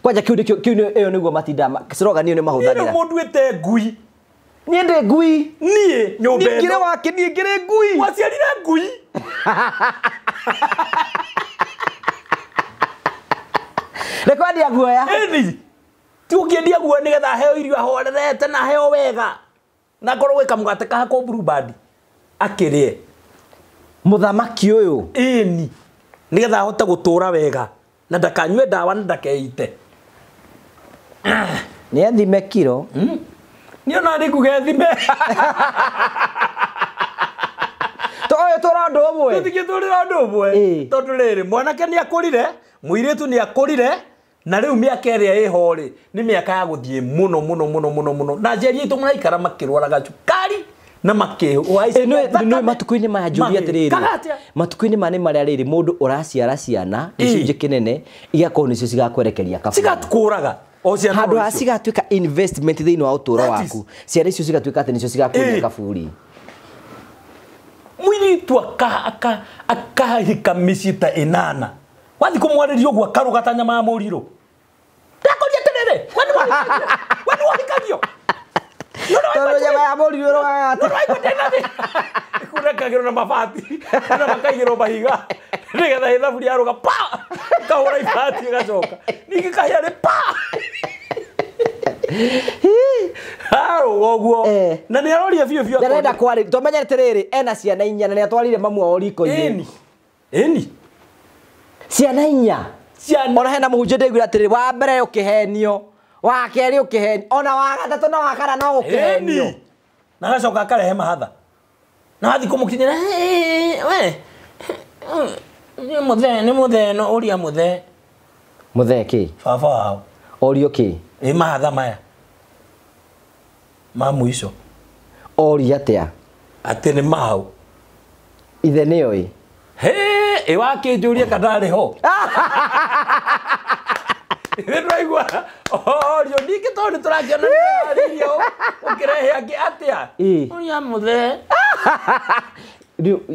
Kwanja kĩu nĩkĩo kĩu ĩyo nĩguo matinda slogan ĩyo nĩ mahũthagĩra. Niĩ mũnduĩte ngui. Niĩ ndĩ ngui. Niĩ nyũmba ĩno. Ngĩrĩ wake niĩ ngĩrĩ ngui. Waciarire ngui. Rekwendia guoya. Ĩni. Ti ũngĩendia guoya nĩgetha aheo irio ahorerete na aheo wega. Na akorwo gwĩ kamũgate kahakwo Blue Band akĩrĩe. Mũthamaki ũyũ. Ĩni. Nĩgetha ahote gũtũra wega na ndakanyue ndawa na ndakeite. Nĩ athime kiro. Niĩ ona nĩ nguga ethime. Tũyũ tũra ũndũ ũmwe. Tũtingĩtũrĩra ũndũ ũmwe. Tondũ rĩrĩ mwanake nĩ akũrire, mũirĩtu nĩ akũrire, na rĩu mĩaka ĩrĩa ĩho rĩ nĩ mĩaka ya gũthiĩ mũno mũno mũno mũno mũno. Na aciari aitũ maraikara makĩrwaraga cukari na makĩhaica. Nĩ matukũ-inĩ maya njũrie atĩrĩrĩ. Matukũ-inĩ maya nĩ marĩa rĩrĩ mũndũ ũraciara ciana gĩcunjĩ kĩnene igakorwo nĩcio cigakwerekeria kaburi. Cigatũkũraga. Handũ ha cigatuĩka investment thĩinĩ wa ũtũũro waku, ciana icio cigatuĩka atĩ nĩcio cigakũria kaburi. Mũirĩtu akahika mĩciĩ ta ĩnana. Wathiĩ kũmwarĩria ũguo akarũga ta nyama ya mũrirũ. Ndakũria atĩrĩrĩ, we nĩ wahikagio. Tondũ nyama ya mũrirũ ĩrũgaga atĩa? Nĩwaigua ndĩna thĩna. Ĩkunĩkagĩrwo na mabati na makaigĩrwo mahiga nĩgetha ĩthaburia yarũga pa ĩkahũra ibati ĩgacoka ningĩ kahĩa rĩ pa arũga ũguo na nĩ aroria biũ biũ. Ndarenda kwarĩria tũmenye atĩrĩrĩ ena ciana inya na nĩ atwarire mamu wao riko-inĩ. Ĩni. Ciana inya. Ona hena mũhunjia ndaiguire atĩrĩrĩ wa mbere ũkĩhenio, wa kerĩ ũkĩhenio, ona wa gatatũ na wa kana no gũkĩhenio. Na agacoka akarehe mahatha. Na wathiĩ kũmũkinyĩra we nĩ mũthee nĩ mũthee no ũria mũthee. Mũthee kĩ? Baba wao. Orio kĩ? Ĩ mahatha maya ma mũico. Oria atĩa? Atĩ nĩ mau. Ithe nĩoĩ? Hĩ, ĩ wakĩnjũria kana arĩ ho. Nĩ ndĩraigua orio ningĩ tondũ nĩ tũrakĩona nĩ ũũ ũkĩrehe angĩ atĩa? Ũria mũthee.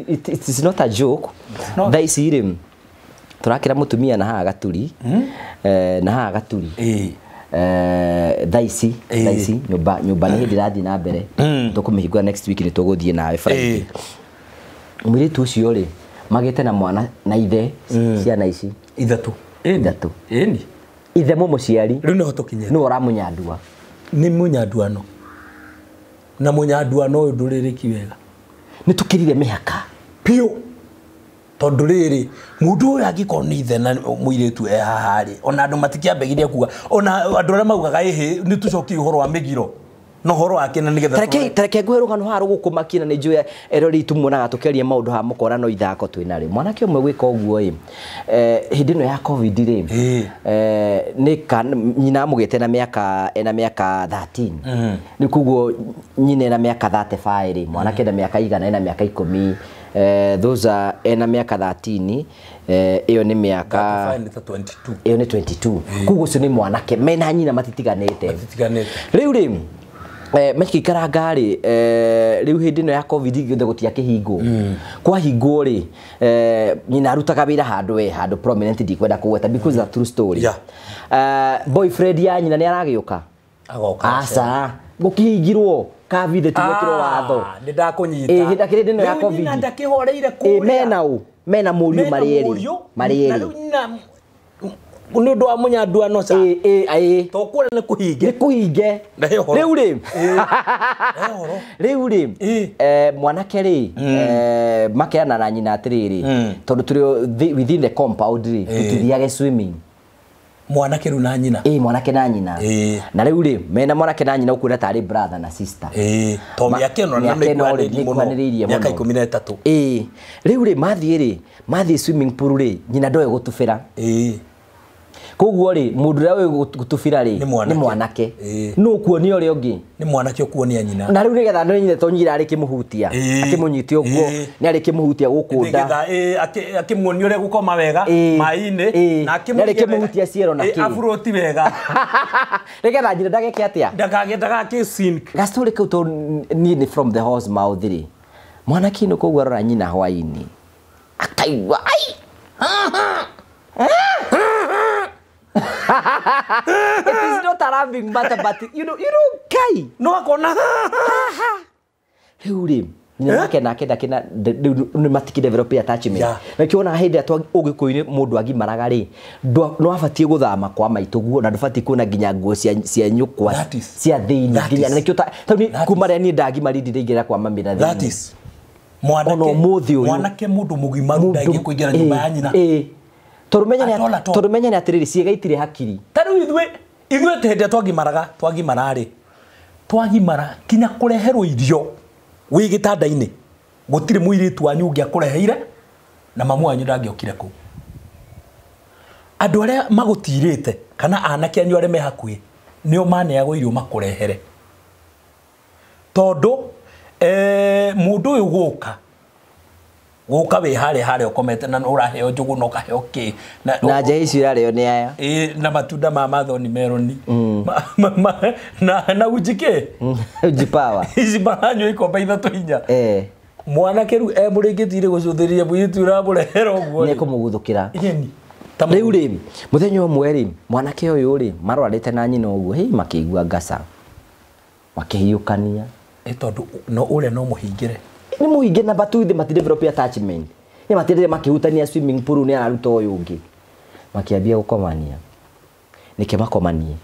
It is not a joke. Thaa ici rĩ tũrakĩra mũtumia na haha gaturi, na haha gaturi. Thaa ici nyũmba nĩ hĩndĩ ĩrathiĩ na mbere. Tũkũmĩhingũra next week nĩ tũgũthiĩ nawe Friday. Mũirĩtu ũcio rĩ magĩte na mwana na ithe ciana ici ithatũ. Ithatũ. Ĩni. Ithe mũmũciari. Rĩu nĩho tũkinyĩte. Nĩwe ũramũnyandua. Nĩ mũnyanduano. Na mũnyanduano ũyũ ndũrĩrĩki wega. Nĩ tũkĩrire mĩhaka. Biũ. Tondũ rĩrĩ mũndũ ũyũ angĩkorwo nĩ ithe na mũirĩtu e haha rĩ, ona andũ matikĩambagiria kuga, ona andũ arĩa maugaga ĩhĩ nĩ tũcokie ũhoro wa mĩgiro na ũhoro wa kĩna nĩgetha tareke nguhe rũgano haha rũgũkũmakia na nĩ njũĩ erori tumuonaga tũkĩaria maũndũ haha mũkona no ithako twĩnarĩo. Mwanake ũmwe gwĩka ũguo ĩ, hĩndĩ ĩno ya COVID rĩ, nĩ nyina amũgĩte na mĩaka ena mĩaka 13. Rĩu koguo nyina ena mĩaka 35 rĩ, mwanake ena mĩaka igana, ena mĩaka 10. Those are ena mĩaka 13, ĩyo nĩ mĩaka 22. Ĩyo nĩ 22. Koguo ũcio nĩ mwanake mena nyina matitiganĩte. Matitiganĩte. Rĩu rĩ Makiikaranga rĩ rĩu hĩndĩ ĩno ya covid gĩothe gũtiakĩhingwo kwahingwo rĩ nyina arutaga wĩra handũ handũ prominent ndikwenda kũgweta because that's true story. Boyfriend ya nyina nĩ aragĩũka agoka aca gũkĩhingirwo covid tigwekĩrwo watho nĩ ndakũnyita hĩndĩ kĩrĩ ĩno ya covid nyina ndakĩhoreire kũrĩa mena mũriũ marĩ erĩ nĩ ũndũ wa mũnyanduano ca to kũrĩa nĩ kũhinge nĩ kũhinge rĩu rĩ rĩu rĩ mwanake rĩ makerana na nyina atĩrĩrĩ tondũ tũrĩ within the compound rĩ tũtithiage swimming mwanake rĩu na nyina mwanake na nyina na rĩu rĩ mena mwanake na nyina ũkuona tarĩ brother na sister to mĩaka ĩno nĩ ĩkuhanĩrĩirie mũno mĩaka 13 rĩu rĩ mathiĩ swimming pool rĩ nyina ndoĩ gũtubĩra koguo rĩ mũndũ ũrĩa ũĩ gũtubĩra rĩ nĩ mwanake nũ ũkuonia ũrĩa ũngĩ nĩ mwanake ũkuonia nyina na rĩu nĩgetha nĩ nyina to nyina arĩkĩmũhutia akĩmũnyite ũguo nĩ arĩkĩmũhutia gũkũ nda nĩgetha akĩmuonia ũrĩa gũkoma wega maĩ-inĩ na arĩkĩmũhutia ciero na kĩ aburoti wega nĩgetha nyina ndageke atĩa ndagakĩ sink gastori kau to niĩ nĩ from the horse mouth rĩ mwanake nĩ koguo arora nyina hwaĩ-inĩ akaigua ai It is not a laughing matter, but you know, kai. No akona. Rĩu rĩ, nyina nake ndakĩna nĩ matikĩ develop attachment. Na kĩona hĩndĩ ĩrĩa ũgĩkũyũ-inĩ mũndũ agimaraga rĩ, no abatiĩ gũthama kwa maitũ guo na ndũbatiĩ kuona nginya nguo cia nyũkwa cia thĩinĩ nginya nĩkĩo tondũ kuma rĩrĩa niĩ ndagimari ndiraingĩra kwa mami na thĩinĩ. That is mwanake mũndũ mũgimaru ndangĩkũingĩra nyũmba ya nyina. Tondũ menya nĩ atĩrĩrĩ ciĩga itirĩ hakiri ta rĩu ithuĩ hĩndĩ ĩrĩa twagimaraga twagimara kinya kũreherwo irio wĩ gĩtanda-inĩ gũtirĩ mũirĩtu wanyu ũngĩakũreheire na mamu wanyu ndangĩokire kũu andũ arĩa magũtirĩte kana anake anyu arĩa me hakuhĩ nĩo maneagwo irio makũrehere tondũ mũndũ ũyũ gũka wĩ harĩa ũkomete na ũraheo njũgũ na ũkaheo kĩ na njahi icio irarĩo nĩ aya na matunda ma mathoni meroni na uji kĩ uji power ici maranyua ikombe 3 4 mwanake rĩu emũrĩkĩtie gũcũthĩrĩria mũirĩtu ũramũrehera ũguo nĩ ekũmũguthũkĩra rĩu rĩ mũthenya ũmwe rĩ mwanake ũyũ rĩ marorarĩte na nyina ũguo hĩ makĩigua ngaca makĩhiũkania tondũ no ũrĩa no mũhingĩre nĩ mũhinge na but they mati develop attachment nĩ matindire makĩhutania swimming pool nĩ araruta ũyũ ũngĩ makĩambia gũkomania nĩke makomanie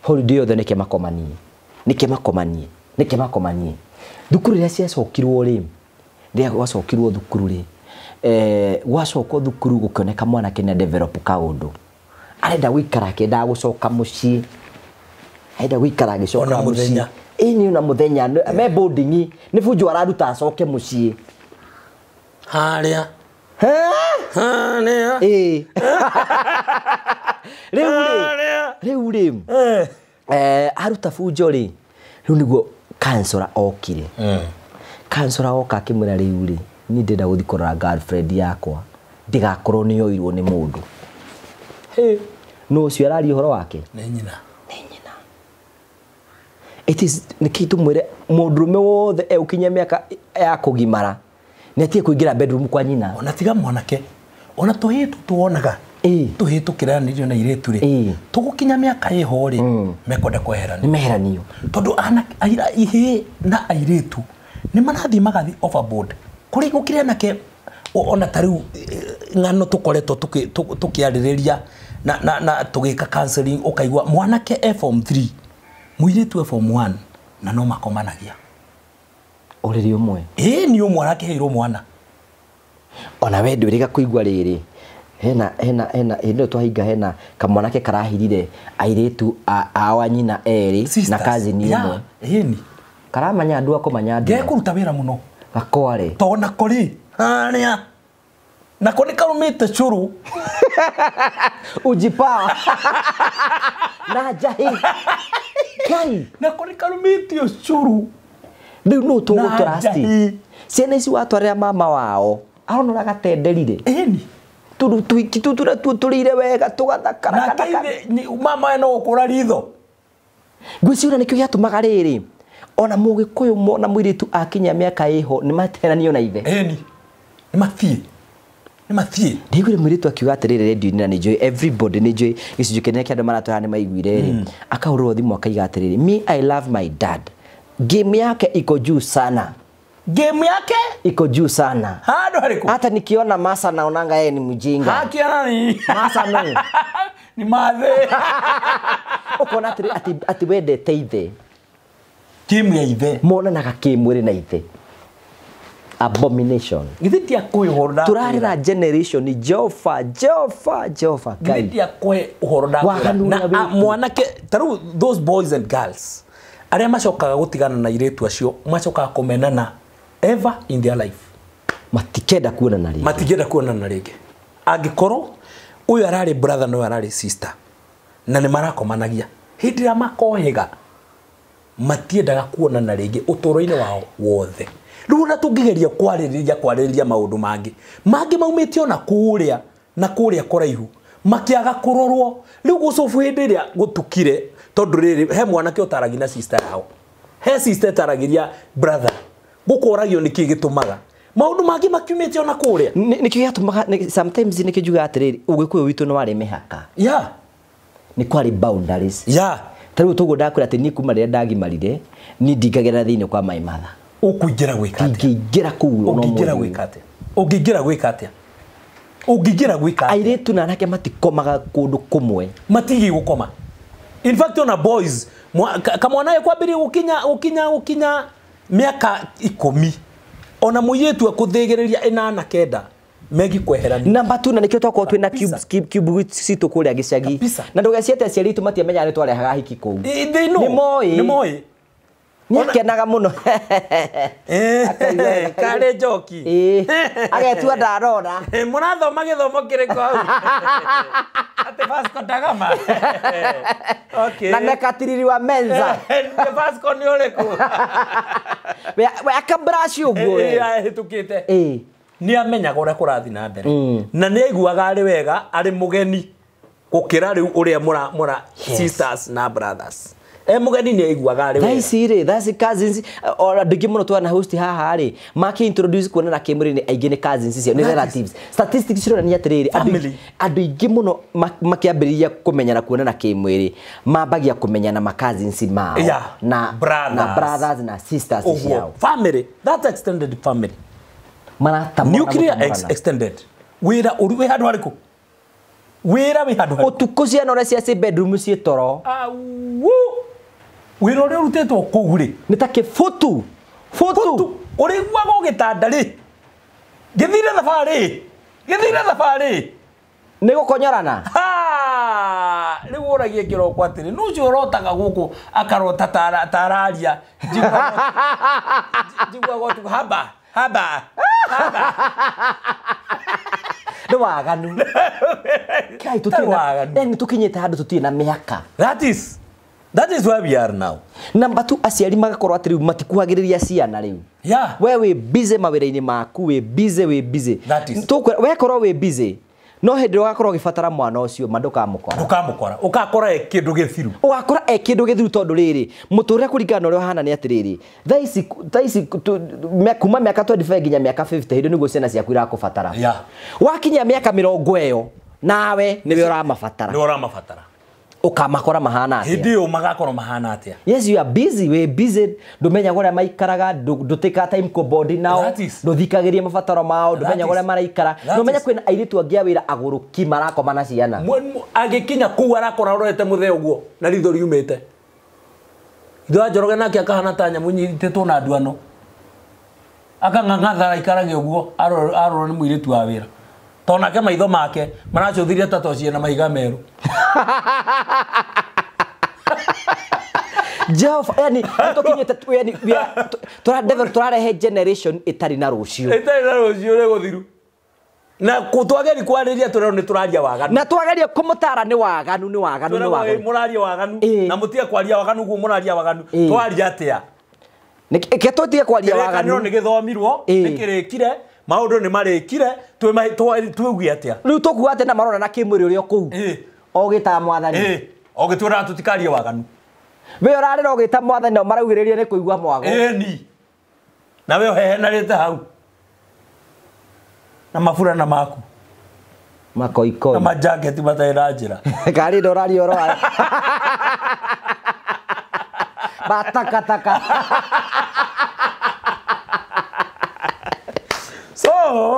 holiday yothe nĩke makomanie thukuru rĩrĩa ciacokirwo rĩ rĩrĩa gwacokirwo thukuru rĩ gwacokwo thukuru gũkĩoneka mwanake nĩ develop kaũndũ arenda gũikara akĩendaga gũcoka mũciĩ arenda gũikara agĩcoka mũciĩ ĩni na mũthenya me boarding nĩ bunjo araruta acoke mũciĩ harĩa rĩu rĩ aruta bunjo rĩ rĩu nĩguo kansora okire kansora oka akĩmwĩra rĩu rĩ niĩ ndĩrenda gũthiĩ kũrora girlfriend yakwa ndigakorwo nĩ yoirwo nĩ mũndũ nũ ũcio araria ũhoro wake nĩ nyina it is nĩkĩ tũmwĩre mũndũrũme wothe egũkinyia mĩaka ya kũgimara nĩ atige kũingĩra bedroom kwa nyina ona tiga mwanake ona tũhĩĩ tuonaga tũhĩĩ tũkĩranĩrio na irĩtu rĩ tũgũkinya mĩaka ĩho rĩ mekwenda kweheranio nĩ meheranio tondũ ihĩĩ na airĩtu nĩ marathiĩ magathiĩ overboard kũrĩ gũkĩrĩ anake ona ta rĩu ng'ano tũkoretwo tũkĩarĩrĩria na tũgĩka counseling ũkaigua mwanake e form 3 mũirĩtu e form 1 na no makomanagia ũrĩrĩ ũmwe nĩ ũmwe arakĩheirwo mwana ona we ndwĩrĩga kũigua rĩrĩ hena hĩndĩ ĩyo twahinga hena kamwanake karahirire airĩtu a nyina erĩ na cousin ũmwe ĩni karamanya andũ akomanya andũ gekũruta wĩra mũno gakware to nako rĩ harĩa nako nĩ karũmĩte cũrũ ujipawa na njahi kai nako nĩ karũmĩte cũrũ rĩu nũ tũgũtrust ciana ici watwarĩra mama wao arona ũrĩa gatenderire ĩni tũhiki tũu tũrĩa tũrĩire wega tũgathakara mama no gũkũra ritho ngwĩciria nĩkĩo gĩatũmaga rĩrĩ Ona mũgĩkũyũ mona mũirĩtu akinya mĩaka ĩho nĩ materanio na ithe. Ĩni. Nĩ mathiĩ. Nĩ mathiĩ. Ndaiguire mũirĩtu akiuga atĩrĩrĩ radio-inĩ na nĩ njũĩ everybody nĩ njũĩ gĩcunjĩ kĩnene kĩa andũ maratũra nĩ maiguire rĩ. Akahũrĩrwo thimũ akaiga atĩrĩrĩ, me I love my dad. Game yake iko juu sana. Game yake iko juu sana. Hado hariko. Hata nikiona masa naonanga yeye ni mjinga. Hakiona ni masa no. Ni mathe. Ukona ati wendete ithe. Game ya ithe. Monanaga kĩmwĩrĩ na ithe. Abomination. Githĩ ti akũhe ũhoro ndakwĩra. Turarĩra generation Jehova Jehova Jehova Ngai. Githĩ ti akũhe ũhoro ndakwĩra. Na mwanake ta rĩu those boys and girls arĩa macokaga gũtigana na airĩtu acio macokaga kũmenana ever in their life. Matikenda kuonana rĩngĩ. Matikenda kuonana rĩngĩ. Angĩkorwo ũyũ ararĩ brother na ũyũ ararĩ sister na nĩ marakomanagia hĩndĩ ĩrĩa makohĩga matiendaga kuonana rĩngĩ ũtũũro-inĩ wao wothe. Rĩu ona tũngĩgeria kwarĩrĩria maũndũ mangĩ mangĩ maumĩte ona kũrĩa na kũrĩa kũraihu makĩaga kũrorwo. Rĩu gũcobu hĩndĩ ĩrĩa gũtukire tondũ rĩrĩ he mwanake ũtaragia na sister yao, he sister ĩtaragĩria brother, gũkũragio nĩkĩ gĩtũmaga maũndũ mangĩ makiumĩte ona kũrĩa. Nĩkĩo gĩatũmaga sometimes nĩkĩo njugaga atĩrĩrĩ ũgĩkũyũ witũ nĩ warĩ mĩhaka. Yeah. Nĩ kwarĩ boundaries. Yeah. Ta rĩu tũguo ndakwĩra atĩ niĩ kuma rĩrĩa ndagimarire niĩ ndingagera thĩinĩ kwa my mother. Ũkũingĩra gwĩka atĩa? Ndingĩingĩra kũu ona Ũngĩingĩra gwĩka atĩa? Ũngĩingĩra gwĩka atĩa? Ũngĩingĩra gwĩka atĩa? Airĩtu na anake matikomaga kũndũ kũmwe. Matigĩ gũkoma. In fact ona boys kamwana kwambĩrĩria gũkinya mĩaka 10 ona mũirĩtu ekũthĩgĩrĩria 8 9 megi kweherania. Namba 2 na nĩkĩo twakorwo twĩna cube citũ kũrĩa gĩcagi. Na ndũgeciete aciari aitũ matiamenyaga nĩ twarehaga hiki kũu. Nĩ moĩ. Nĩ moĩ. Nĩakenaga mũno. Karĩ njoki. Agetua ndarora. Mũrathoma gĩthomo kĩrĩkũ hau? Atĩ Vasco da Gama. Okay. Na mekatiriri wa menza. Vasco nĩ ũrĩkũ? We akabraci ũguo. Ahĩtũkĩte. Nĩ amenyaga ũrĩa kũrathiĩ na mbere. Na nĩ aiguaga arĩ wega arĩ mũgeni gũkĩra rĩu ũrĩa mũra sisters na brothers. Mũgeni nĩ aiguaga arĩ wega. Thaa ici rĩ, thaa ici cousins ona andũ aingĩ mũno twana host haha rĩ, makĩ introduce kuonana kĩmwĩrĩ nĩ aingĩ nĩ cousins ciao, nĩ relatives. Statistics cironania atĩrĩrĩ, andũ aingĩ mũno makĩambĩrĩria kũmenyana kuonana kĩmwĩrĩ, mambagia kũmenyana ma cousins mao na brothers na sisters ciao. Family, that's extended family. Maratamũrana. Nuclear extended. Wĩra ũrĩ wĩ handũ harĩkũ? Wĩra wĩ handũ harĩkũ? Ũtukũ ciana ũrĩa cia bedroom ciĩ toro. Wĩra ũrĩa ũrutĩtwo kũu rĩ nĩ ta kĩbutu. Butu. Ũrĩiguaga ũgĩtanda rĩ, ngĩthire thabarĩ, ngĩthire thabarĩ. Nĩ gũkonyorana. Rĩu ũragie kĩroko atĩrĩ, nũ ũcio ũrotaga gũkũ akarota ta araria. Njiguaga ũtukũ haba haba haba. Nĩ waganu. Kai tũtirĩ tũkinyĩte handũ tũtirĩ na mĩhaka. That is where we are now. Namba 2 aciari magakorwo atĩ rĩu matikuhagĩrĩria ciana rĩu. Yeah. We wĩ busy mawĩra-inĩ maku, wĩ busy, wĩ busy. Wekorwo wĩ busy no hĩndĩ ĩrĩa ũgakorwo ũgĩbatara mwana ũcio ma ndũkamũkora. Ndũkamũkora. Ũgakora e kĩndũ gĩthiru. Ũgakora e kĩndũ gĩthiru tondũ rĩrĩ mũtũrĩre kũringana na ũrĩa ũhana nĩ atĩrĩrĩ thaa ici kuma mĩaka 25 nginya mĩaka 50 hĩndĩ nĩguo ciana ciaku irakũbatara. Yeah. Wakinya mĩaka 20 ĩyo nawe nĩwe ũramabatara. Nĩwe ũramabatara. Ũkamakora mahana atĩa? Hĩndĩ ĩyo magakorwo mahana atĩa? Yes, you are busy, wĩ busy, ndũmenyaga ũrĩa maikaraga, ndũtĩkaga time kũbondi nao, ndũthikagĩria mabataro mao, ndũmenyaga ũrĩa maraikara. Ndũmenya kwĩna airĩtu angĩ a wĩra agũrũki marakoma na ciana. Agĩkinya kũu arakora ũrorete mũthee ũguo na ritho riumĩte. Ithe wa Njoroge nake akahana ta nyamũ nyitĩtwo na nduano. Akang'ang'atha aikarage ũguo arorwo nĩ mũirĩtu wa wĩra. Tondũ nake maitho make maracũthirie ta toci na mahiga merũ. Jehova, yani tũkinyĩte yani tũrarehe generation ĩtarĩ na rũciũ. Ĩtarĩ na rũciũ rĩ gũthiru. Na twageri kwarĩria tũrerwo nĩ tũraria waganu. Na twageria kũmũtara nĩ waganu nĩ waganu nĩ waganu. Mũraria waganu na mũtige kwaria waganu guo mũraria waganu. Twaria atĩa? Nĩkĩ tũtige kwaria waganu? Kĩrĩkanĩro nĩ gĩthomirwo, nĩ kĩrĩkire, maũndũ nĩ marĩkire, twĩgue atĩa? Rĩu tũkuga atĩa na marona na kĩmwĩrĩ ũrĩa kũu? Ogĩtaga mwathani. Ogĩtwĩraga tũtikarie waganu. We ũrarĩra ũgĩta mwathani nao maraugĩrĩria nĩ kũigua mwago. Ĩni. Na we ũhehenarĩte hau. Na maburana maku. Makoikoi. Na majaketi matarĩ na njĩra. Karĩ ndũraria ũhoro wa matakataka. So,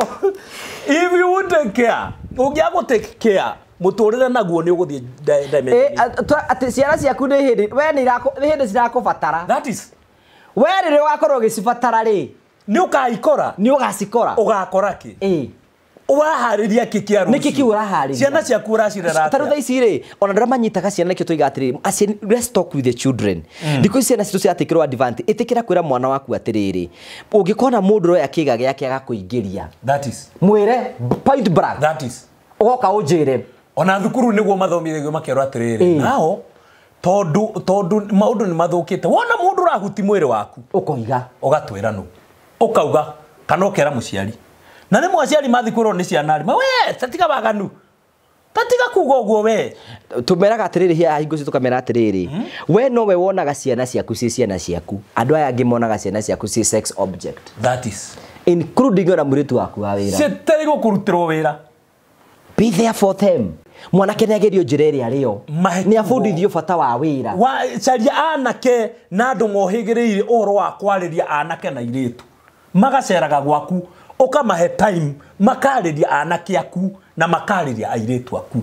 if you would take care, ũngĩaga take care, mũtũrĩre naguo nĩ ũgũthiĩ dimension. Atĩ ciana ciaku nĩ hĩndĩ we nĩ hĩndĩ cirakũbatara. That is. We rĩrĩa ũgakorwo ũgĩcibatara rĩ, nĩ ũkaikora. Nĩ ũgacikora. Ũgakora kĩ? Ĩĩ. Ũraharĩria kĩ kĩa rũciũ? Nĩkĩ kĩu ũraharĩria? Ciana ciaku ũracirera atĩa? Ta rĩu thaa ici rĩ, ona ndũrĩa manyitaga ciana nĩkĩo tũigaga atĩrĩrĩ, let's talk with the children. Thikũ ici ciana citũ ciratĩkĩrwo advantage. Ĩtĩkĩra kwĩra mwana waku atĩrĩrĩ, ũngĩkona mũndũ ũroya kĩga gĩake agakũingĩria. That is. Mwĩre point blank. That is. Ũgoka ũnjĩre. Ona thukuru nĩguo mathomithagio makerwo atĩrĩrĩ, nao tondũ maũndũ nĩ mathũkĩte. Wona mũndũ ũrahuti mwĩrĩ waku, ũkoiga. Ũgatwĩra nũ. Ũkauga kana ũkera mũciari. Na rĩmwe aciari mathiĩ kwĩrwo nĩ ciana rĩ, we tatiga waganu. Tatiga kuga ũguo we. Tũmeraga atĩrĩrĩ hia hingo ciothe tũkamera atĩrĩrĩ, we nowe wonaga ciana ciaku ciĩ ciana ciaku. Andũ aya angĩ monaga ciana ciaku ciĩ sex object. That is. Including ona mũirĩtu waku wa wĩra. Cietereirwo kũrutĩrwo wĩra. Be there for them. Mwanake nĩ agerio njĩra ĩrĩa arĩyo. Nĩ abundithio bata wa wĩra. Caria anake na andũ mohĩgĩrĩire ũhoro wa kwarĩria anake na airĩtu. Magaceraga gwaku, ũkamahe time, makarĩria anake aku na makarĩria airĩtu aku.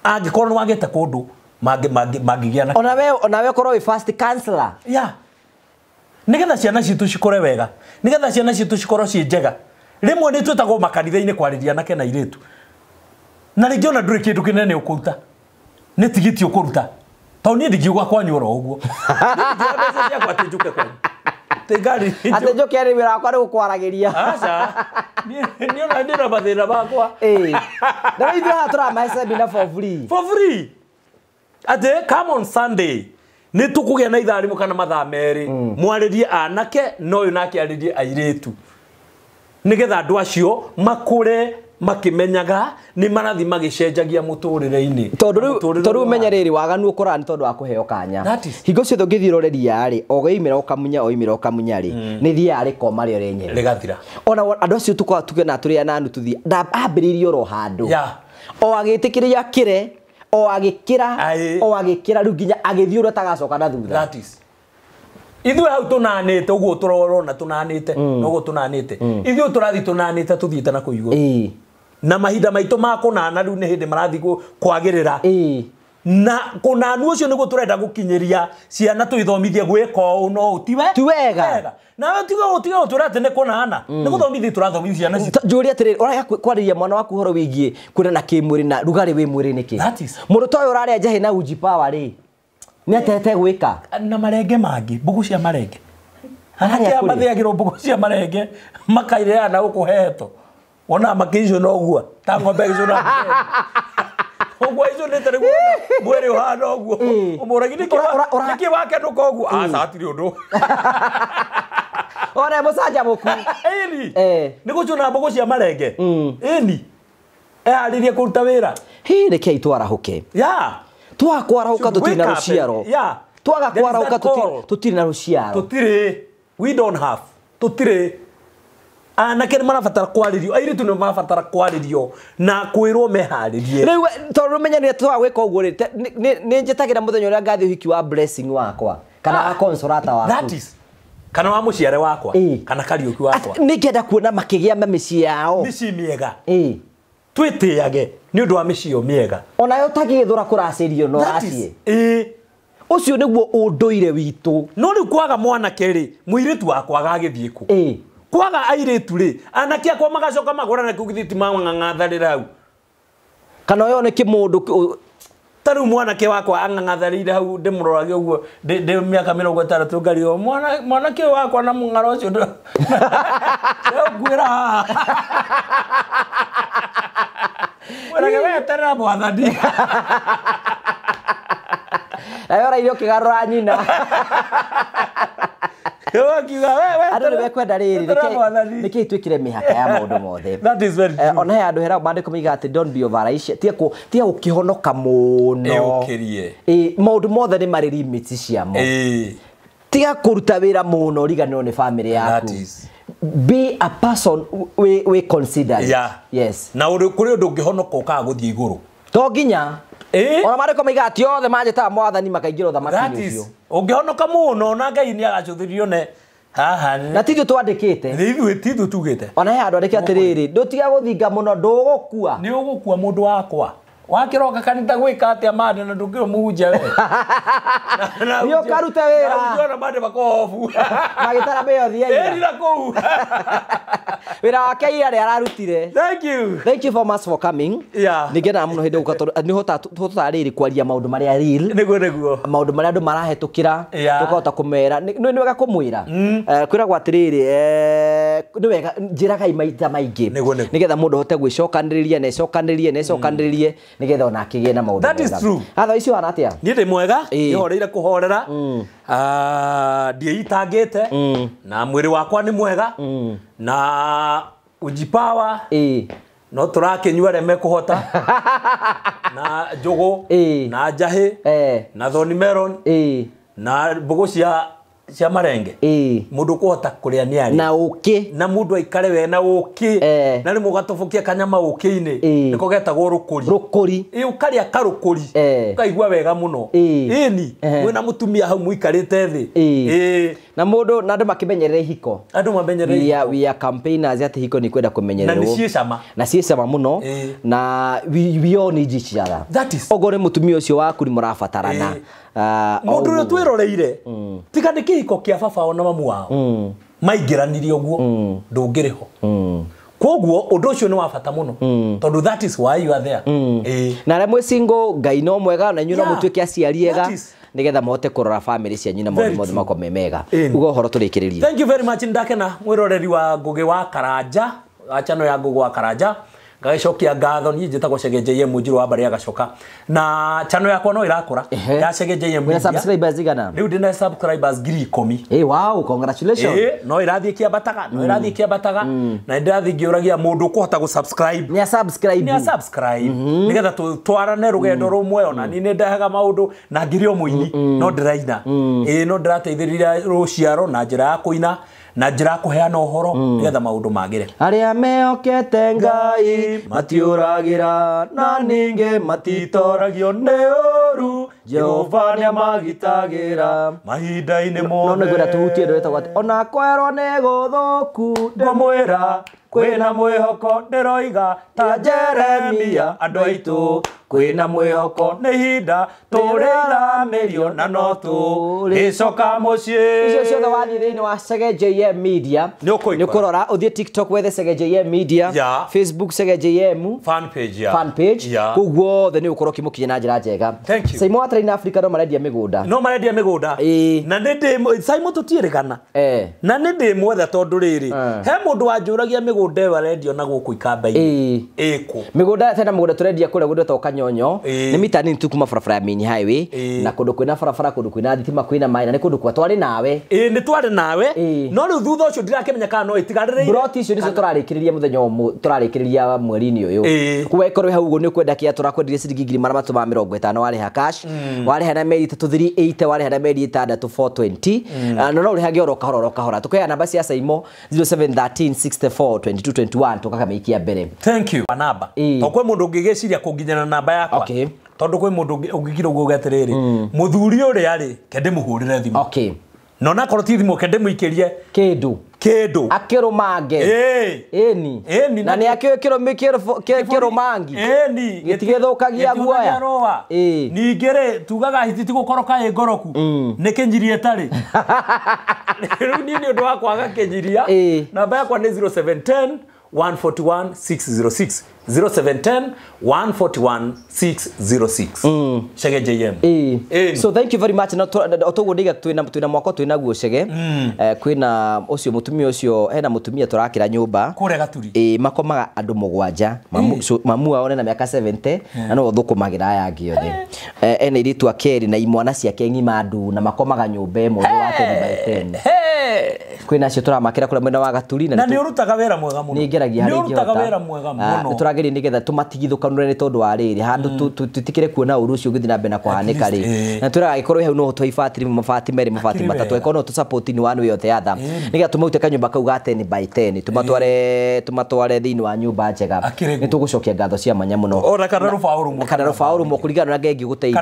Angĩkorwo nĩ wagĩte kũndũ mangĩgĩa na Onawe ũkorwo wĩ first counselor. Yeah. Nĩgetha ciana citũ cikũre wega. Nĩgetha ciana citũ cikorwo ciĩ njega. Rĩmwe nĩ twĩtagwo makanitha-inĩ kwarĩria anake na airĩtu. Na rĩngĩ ona ndũrĩ kĩndũ kĩnene ũkũruta. Nĩ tigiti ũkũruta. Tondũ niĩ ndingiuga kwanyu oro ũguo. Niĩ mbeca ciakwa atĩ njũke kwanyu. Atĩ njũke arĩ wĩra wakwa nĩ gũkwaragĩria. Aca. Niĩ ona ndĩ na mathĩna makwa. Ĩĩ. Na rĩu ithuĩ haha tũramahe seminar for free. For free. Atĩ come on Sunday. Nĩ tũkũgĩa na ithaa rĩmwe kana mathaa merĩ. Mwarĩrie anake na ũyũ nake arĩrie airĩtu. Nĩgetha andũ acio makũre makĩmenyaga nĩ marathiĩ magĩcenjagia mũtũrĩre-inĩ. Tondũ rĩu menya rĩrĩ waganu ũkoraga nĩ tondũ wa kũheo kanya. Hingo ciothe ũngĩthiĩ ũrore ria rĩ, ũgĩimĩra ũkamunya oimĩra ũkamunya rĩ, nĩ thiaga rĩkoma rĩo rĩenyewe. Rĩgathira. Ona andũ acio tũkoragwo tuge na tũrĩ ananu tũthiĩ, ambĩrĩirie oro handũ. O agĩtĩkĩria akĩre, o agĩkĩra, o agĩkĩra rĩu nginya agĩthiĩ ũrĩa atagacoka na thutha. That is. Ithuĩ hau tũnanĩte ũguo tũrorona tũnanĩte, ũguo tũnanĩte. Ithuĩ tũrathiĩ tũnanĩte tũthiĩte na kũu igũrũ. Na mahinda maitũ ma kũnana rĩu nĩ hĩndĩ marathiĩ kwagĩrĩra. Na kũnanu ũcio nĩguo tũrenda gũkinyĩria ciana tũithomithie gwĩka ũũ no ũũ, ti we? Ti wega. Nawe tiga gũtwĩra atĩ nĩ kũnana. Nĩ gũthomithia tũrathomithia ciana citũ. Njũrie atĩrĩrĩ, ũrarega kwarĩria mwana waku ũhoro wĩgiĩ kwĩrana kĩmwĩrĩ na rugarĩ wĩ mwĩrĩ nĩkĩ? Mũndũ ta ũyũ ũrarĩa njahĩ na uji power rĩ, nĩ atete gwĩka? Na marenge mangĩ, mbũgũ cia marenge. Anake aya mathĩagĩrwo mbũgũ cia marenge, makairĩra na gũkũ heto. Wona makĩicũna ũguo, ta ng'ombe ĩgĩcũna. Ũguo icũnĩte nĩguo mwĩrĩ ũhana ũguo. Ũmũragi nĩkĩ wakenũka ũguo? Aca hatirĩ ũndũ. Ona mũcanjamũku. Ĩni. Nĩ gũcũna mbũgũ cia marenge. Ĩni. Eharĩrie kũruta wĩra. Hĩ, rekei twarahũke. Twaga kwarahũka tũtirĩ na rũciaro. Twaga kwarahũka tũtirĩ na rũciaro. Tũtirĩ. We don't have. Tũtirĩ. Anake nĩ marabatara kwarĩrio, airĩtu nĩ marabatara kwarĩrio na kwĩrwo meharĩrie. Rĩu tondũ menya nĩ twaga gwĩka ũguo rĩ, nĩ njĩtagĩra mũthenya ũrĩa ngathiĩ ũhiki wa Blessing wakwa kana wa Consolata waku. That is. Kana wa mũciare wakwa, kana Kariũki wakwa. Nĩ ngenda kuona makĩgĩa na mĩciĩ yao. Mĩciĩ mĩega. Twĩtĩage nĩ ũndũ wa mĩciĩ ĩyo mĩega. Onayo ũtangĩgĩthũra kũracĩrio no ũracie. Ũcio nĩguo ũndũire witũ. No rĩu kwaga mwanake rĩ, mũirĩtu wakwa agagĩthiĩ kũ? Kwaga airĩtu rĩ, anake akwa magacoka magũrana kĩu githĩ ti mang'ang'atharĩra hau. Kana ũyũ nĩ kĩmũndũ Ta rĩu mwanake wakwa ang'ang'atharĩire hau ndĩmũrorage ũguo ndĩ mĩaka 60 ngario mwanake ũyũ wakwa na mũng'aro ũcio ndĩũkuĩra haha. Mwĩrage weterera mwathani. Nawe ũraire ũkĩgarũra nyina. Andũ nĩ mekwenda rĩrĩ nĩkĩ twĩkĩre mĩhaka ya maũndũ mothe. That is very true. Ona he andũ hera maandĩko moigaga atĩ don't be overrated. Tiga gũkĩhonoka mũno. Maũndũ mothe nĩ marĩ limits ciamo. Tiga kũruta wĩra mũno ũriganĩrwo nĩ family yaku. Be a person we consider. Yeah. Yes. Na kũrĩ ũndũ ũngĩhonoka ũkaga gũthiĩ igũrũ. To nginya. Ona maandĩko moigaga atĩ othe manjĩtaga mwathani makaingĩra ũthamaki-inĩ ũcio. Ũngĩhonoka mũno na Ngai nĩ agacũthĩrio ne haha. Na ti ithuĩ twandĩkĩte. Nĩ ithuĩ ti ithuĩ tugĩte. Ona he handũ andĩke atĩrĩrĩ, ndũtiga gũthinga mũno ndũgũkua. Nĩ ũgũkua mũndũ wakwa. Wakĩroka kanitha gwĩka atĩa mande na ndũkĩrĩ mũhunjia we. Nĩ ũkarute wĩra. Na ũngiona mande makohobu. Magĩtara mĩothi ya ira. Ĩrira kũu. Wĩra wake ira nĩ ararutire. Thank you. Thank you so much for coming. Yeah. Nĩ ngenaga mũno hĩndĩ gũka tondũ nĩ hotaga rĩrĩ kwaria maũndũ marĩa real. Nĩguo nĩguo. Maũndũ marĩa andũ marahetũkĩra. Tũkahota kũmera. Nĩ wega kũmwĩra. Kwĩragwo atĩrĩrĩ, nĩ wega njĩragai maita maingĩ. Nĩguo nĩguo. Nĩgetha mũndũ ahote gwĩcokanĩrĩria na ecokanĩrĩrie na ecokanĩrĩrie nĩgetha ona akĩgĩe na maũndũ That is mega. true. Atha icio hana atĩa? Niĩ ndĩ mwega, nĩhoreire kũhorera. Ndiĩitangĩte na mwĩrĩ wakwa nĩ mwega na ujipawa no tũrakĩnyua arĩa mekũhota na njũgũ na njahĩ na thorn melon na mbũgũ cia marenge. Mũndũ ũkũhota kũrĩa nĩ arĩe. Na ũkĩ. Na mũndũ aikare we na ũkĩ. Na rĩmwe ũgatũbũkia kanyama ũkĩ-inĩ. Nĩko getagwo rũkũri. Rũkũri. Ũkarĩa karũkũri. Ũkaigua wega mũno. Ĩni. Mwĩna mũtumia hau mũikarĩte thĩ. Na mũndũ na andũ makĩmenyerere ihiko. Andũ mamenyerere ihiko. We are campaigners atĩ ihiko nĩ kwenda kũmenyererwo. Na nĩ ciĩ cama. Na ciĩ cama mũno. Na we all need each other. That is. Okorwo nĩ mũtumia ũcio waku nĩ mũrabatarana. Mũndũ ũrĩa twĩroreire tiga nĩ kĩhiko kĩa baba ona mamu wao maingĩranirie ũguo ndũngĩrĩ ho. Koguo ũndũ ũcio nĩ wa bata mũno tondũ that is why you are there. Na arĩa mwĩ single Ngai no mwega na inyuĩ no mũtuĩke aciari ega nĩgetha mũhote kũrora family cianyu na maũndũ mothe makorwo me mega. Uga ũhoro tũrĩkĩrĩrie. Thank you very much. Ndakena mwĩroreri wa Ngũgĩ wa Karanja, wa channel ya Ngũgĩ wa Karanja. Ngagĩcokia ngatho niĩ njĩtagwo Chege JM Mũnjirũ wa mbarĩ ya Gacoka na channel yakwa no ĩrakũra ya Chege JM Media. Subscribers igana? Rĩu ndĩna subscribers 10,000. Wow, congratulations. No ĩrathiĩ kĩambataga, no ĩrathiĩ kĩambataga na ndĩrathiĩ ngĩũragia mũndũ ũkũhota gũ subscribe. Nĩ subscribe. Nĩ subscribe. Nĩgetha tũtwarane rũgendo rũmwe ona niĩ nĩ ndehaga maũndũ na ngiri o mũini no ndĩraina. No ndĩrateithĩrĩria rũciaro na njĩra ya kũina na njĩra kũheana ũhoro nĩgetha maũndũ magĩre. Arĩa mehokete Ngai matiũragĩra na ningĩ matitoragio nĩ ũũru, Jehova nĩamagitagĩra mahinda-inĩ mothe. No nĩngwenda tũhutie ũndũ wĩtagwo atĩ ona kwerwo nĩ gũthũku ngũmwĩra kwĩna mwĩhoko ndĩroiga ta Jeremia andũ aitũ kwĩna mwĩhoko nĩ ihinda tũrĩthamĩrio na no tũrĩcoka mũciĩ. Icio ciothe wathiĩ thĩinĩ wa Chege JM Media nĩ ũkũrora ũthiĩ TikTok wethe Chege JM Media, Facebook Chege JM fan page, fan page, kũu guothe nĩ ũgũkorwo ũkĩmũkinya na njĩra njega. Thank you. Saimo wa Train Africa no marendia mĩgũnda. No marendia mĩgũnda. Na nĩ ndĩ Saimo tũtiĩrĩgana. Na nĩ ndĩ mwetha tondũ rĩrĩ he mũndũ wanjũragia mĩgũnda ĩyo arendio na gũkũ Ikamba-inĩ. Ĩkũ? Mĩgũnda tena mũgũnda tũrendia kũrĩa gũndũ Kanyonyo nĩ mita nini tu kuma barabara ya main highway na kũndũ kwĩna barabara kũndũ kwĩna thitima kwĩna maĩ na nĩ kũndũ kwa twarĩ nawe. Nĩ twarĩ nawe no rĩu thutha ũcio ndirakĩmenya kana no ĩtigarĩrĩire. Broti icio nĩcio tũrarĩkĩrĩria mũthenya ũmwe tũrarĩkĩrĩria mweri-inĩ ũyũ. Koguo ĩkorwo hau ũguo nĩ ũkwenda kĩa tũrakwenderia ciringi 350 warĩha cash, warĩha na meri 3 380, warĩha na meri 6 420 na no ũrĩhage oro kahora oro kahora. Tũkũheana namba cia Saimo 0713 64 22 21 tũkakamĩikia mbere. Thank you. Namba. To kwĩ mũndũ ũngĩgĩciria kũnginyana namba yakwa. Tondũ kwĩ mũndũ ũngĩkira ũguo atĩrĩrĩ mũthuri ũrĩa rĩ ke ndĩmũhũrĩre thimũ. No nakorwo ti thimũ ke ndĩmũikĩrie kĩndũ kĩndũ akĩrũmange. Ĩni. Na nĩ akĩũĩ kĩrũmangi gĩtigĩthũkagia guoya. Ningĩ rĩ tugaga hiti ti gũkoroka ĩ ngoroku nĩ kĩnyiria ĩtarĩ. Rĩu niĩ nĩ ũndũ wa kwaga kĩnyiria namba yakwa nĩ 0710 141 606 0710 141 606 Chege JM. So thank you very much. Na otoguo ndiga twina mwako twina guo Chege. Kwina ucio mutumia ucio hena mutumia turakira nyumba kure Gaturi. Makomaga andu mugwanja. Mamu ao na miaka 70 na no thukumagira aya angi othe. Ena iritu akeri na imwana ciake ng'ima andu na makomaga nyumba imwe wa 10 by 10. Kwĩna acio tũramakĩra kũrĩa mwena wa Gaturi na nĩ ũrutaga wĩra mwega mũno. Nĩ ngeragia harĩa ingĩhota. Nĩ ũrutaga wĩra mwega mũno. Nĩ tũrageria nĩgetha tũmatigithũkanũre nĩ tondũ wa rĩrĩ handũ tũtikĩre kuona ũru ũcio ũgĩthiĩ na mbere na kũhanĩka rĩ. Na twĩraga angĩkorwo hau no ũtũhe ibati rĩmwe, mabati merĩ, mabati matatũ, angĩkorwo no tũ-support in one way or the other nĩgetha tũmaute kanyũmba kau ga 10 by 10 tũmatware thĩinĩ wa nyũmba njega. Nĩ tũgũcokia ngatho cia mwanya mũno. Ona kana rũbaũ rũmwe. Kana rũbaũ rũmwe kũringana na ũrĩa Ngai angĩgũteithia.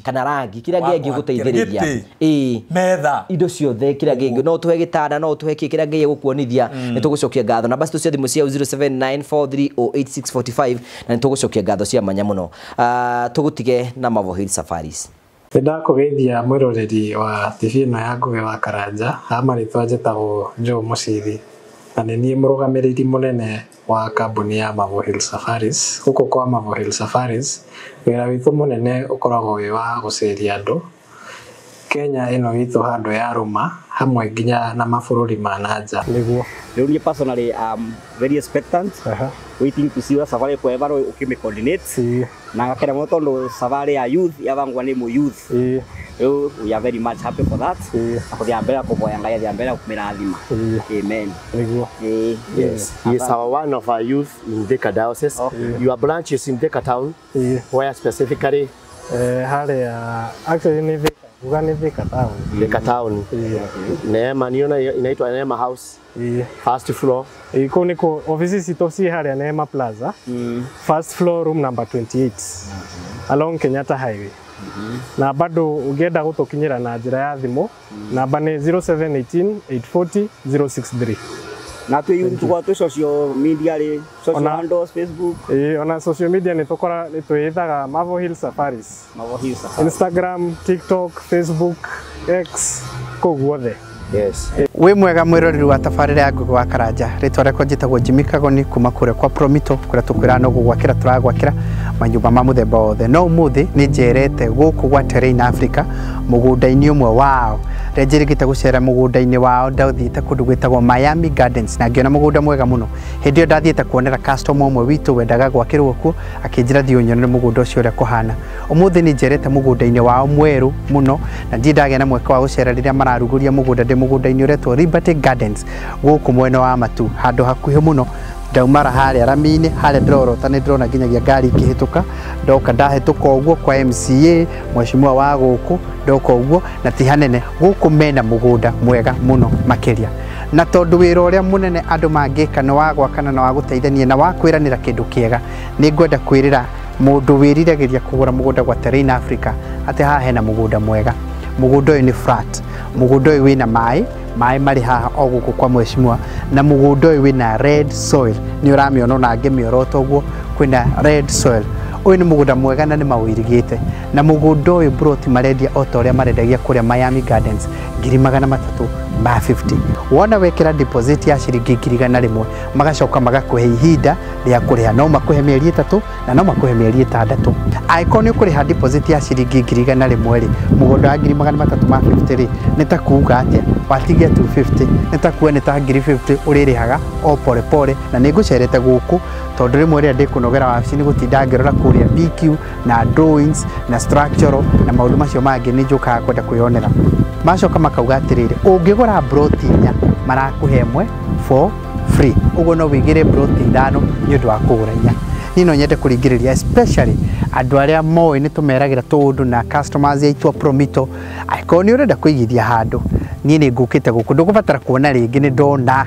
Kana rangi. Kĩrĩa Ngai angĩgũteithĩrĩria. Ĩĩ. Metha. Indo ciothe kĩrĩa Ngai no ũtũhe gĩtanda, no ũtũhe kĩ kĩrĩa Ngai egũkuonithia. Nĩ tũgũcokia ngatho. Namba citũ cia thimũ cia 0794308645 na nĩ tũgũcokia ngatho cia mwanya mũno. Tũgũtige na Marvel Hill Safaris. Nĩ ndakũgeithia mwĩroreri wa TV ĩno ya Ngũgĩ wa Karanja. Ha marĩtwa njĩtagwo Joe Mũcithi na nĩ niĩ mũrũgamĩrĩri mũnene wa kambuni ya Marvel Hill Safaris. Gũkũ kwa Marvel Hill Safaris wĩra witũ mũnene ũkoragwo wĩ wa gũceria andũ Kenya ĩno itũ handũ ya rũma hamwe nginya na mabũrũri ma na nja. Nĩguo. Rĩu niĩ personally I'm very expectant, waiting to see ũrĩa safari ĩkũevarwo ũkĩmĩ coordinate na ngakena mũno tondũ safari ya youth yabangwa nĩ mũ youth. Rĩu we are very much happy for that. Na kũthiĩ mbere kũvoya Ngai athiĩ mbere kũmĩrathima. Amen. Nĩguo. Yes. He is our one of our youth in Thika Diocese. Your branch is in Thika town. Where specifically? Harĩa actually nĩ Thika. Uga nĩ Thika town. Thika town. Neema niona inaitwa Neema House. First floor. Iko niko ofisi citũ ci harĩa Neema Plaza. First floor room number 28. Along Kenyatta Highway. Na bado ũngĩenda gũtũkinyĩra na njĩra ya thimũ, namba nĩ 0718 840 063. Na twĩ youth tũkoragwo twĩ social media rĩ, social handles, Facebook. Ona social media nĩ tũkora nĩ twĩtaga Marvel Hill Safaris. Marvel Hill Safaris. Instagram, TikTok, Facebook, X, kũu guothe. Yes. Wĩ mwega mwĩroreri wa tabarĩra ya Ngũgĩ wa Karanja. Rĩtwa rĩakwa njĩtagwo Jimmy Kagoni kuma kũrĩa kwa Promito kũrĩa tũkwĩraga no gũgwakĩra tũragwakĩra manyũmba ma mũthemba wothe. No ũmũthĩ nĩ njerete gũkũ gwa Terrain Africa mũgũnda-inĩ ũmwe wao. Rĩrĩa njĩrĩgĩte gũcera mũgũnda-inĩ wao ndathiĩte kũndũ gwĩtagwo Miami Gardens na ngĩona mũgũnda mwega mũno. Hĩndĩ ĩyo ndathiĩte kuonera customer ũmwe witũ wendaga gwakĩrwo kuo akĩnjĩra thiĩ ũnyonere mũgũnda ũcio ũrĩa kũhana. Ũmũthĩ nĩ njerete mũgũnda-inĩ wao mwerũ mũno na ndirĩ ndagĩa na mweke wa gũcera rĩrĩa mararugũria mũgũnda ndĩ mũgũnda-inĩ ũretwo Liberty Gardens gũkũ mwena wa Matu handũ hakuhĩ mũno. Ndaumara harĩa rami-inĩ harĩa ndĩrorota nĩ ndĩrona nginyagia ngari ikĩhĩtũka. Ndoka ndahĩtũka ũguo kwa MCA mheshimiwa wa gũkũ ndoka ũguo na ti hanene gũkũ mena mũgũnda mwega mũno makĩria. Na tondũ wĩra ũrĩa mũnene andũ mangĩka nĩ wa gwakana na wa gũteithania na wa kwĩranĩra kĩndũ kĩega, nĩ ngwenda kwĩrĩra mũndũ wĩriragĩria kũgũra mũgũnda gwa Terrain Africa atĩ haha hena mũgũnda mwega. Mũgũnda ũyũ nĩ flat, mũgũnda ũyũ wĩna maĩ, maĩ marĩ haha o gũkũ kwa mheshimiwa, na mũgũnda ũyũ wĩna red soil. Nĩ ũramĩona ona ngĩmĩorota ũguo kwĩna red soil. Ũyũ nĩ mũgũnda mwega na nĩ mawĩirigĩte. Na mũgũnda ũyũ broti marendia o ta ũrĩa marendagia kũrĩa Miami Gardens 350,000. Wona wekĩra deposit ya ciringi 100,000 magacoka magakũhe ihinda rĩa kũrĩha. No makũhe mĩeri 3 na no makũhe mĩeri 6. Angĩkorwo nĩ ũkũrĩha deposit ya ciringi 100,000 rĩ, mũgũnda wa 350,000 rĩ, nĩ ta kuuga atĩa? Watigia 250, nĩ ta kuuga nĩ ta 50,000 ũrĩrĩhaga o pole pole. Na nĩ ngũcerete gũkũ tondũ rĩmwe rĩrĩa ndĩkũnogera wabici nĩ gũtinda ngĩrora kũrĩa BQ na drawings na structural na maũndũ macio mangĩ nĩ njũkaga kwenda kwĩyonera. Macoka makauga atĩrĩrĩ, ũngĩgũra broti 4 marakũhe ĩmwe for free. Ũguo no wĩigĩre broti 5 nĩ ũndũ wa kũgũra 4. Niĩ no nyende kũringĩrĩria especially andũ arĩa moĩ nĩ tũmeragĩra tũũndũ na customers aitũ a Promito, angĩkorwo nĩ ũrenda kũigithia handũ, niĩ nĩ ngũkĩte gũkũ, ndũgũbatara kuona rĩngĩ, nĩ ndona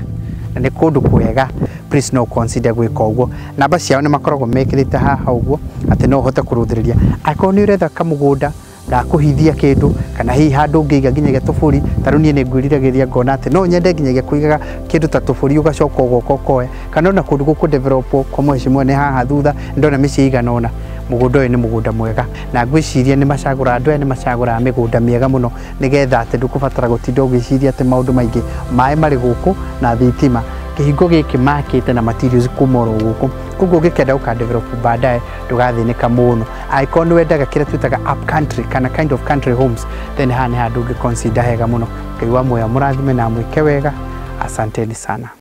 na nĩ kũndũ kwega. Please no consider gwĩka ũguo. Namba ciao nĩ makoragwo mekĩrĩte haha ũguo atĩ no ũhote kũrũthĩrĩria. Angĩkorwo nĩ ũretha kamũgũnda gakũhithia kĩndũ kana hihi handũ ũngĩiga nginyagia tũbũri, ta rĩu niĩ nĩ ngwĩriragĩria ngona atĩ no nyende nginyagia kũigaga kĩndũ ta tũbũri ũgacoka ũgoka ũkoya, kana ona kũndũ gũkũ develop kwa mheshimiwa nĩ haha thutha ndona mĩciĩ igana ũna. Mũgũnda ũyũ nĩ mũgũnda mwega na ngwĩciria nĩ macagũraga, andũ aya nĩ macagũraga mĩgũnda mĩega mũno nĩgetha atĩ ndũkũbatara gũtinda ũgĩciria atĩ maũndũ maingĩ. Maĩ marĩ gũkũ na thitima, kĩhingo gĩkĩ makĩte na materials kuma oro gũkũ, koguo ũngĩkenda gũka develop baadaye ndũgathĩnĩka mũno. Angĩkorwo nĩ wendaga kĩrĩa twĩtaga up country kana kind of country homes, then haha nĩ handũ ũngĩ consider hega mũno. Ngai wa muoyo amũrathime na amwĩke wega. Asanteni sana.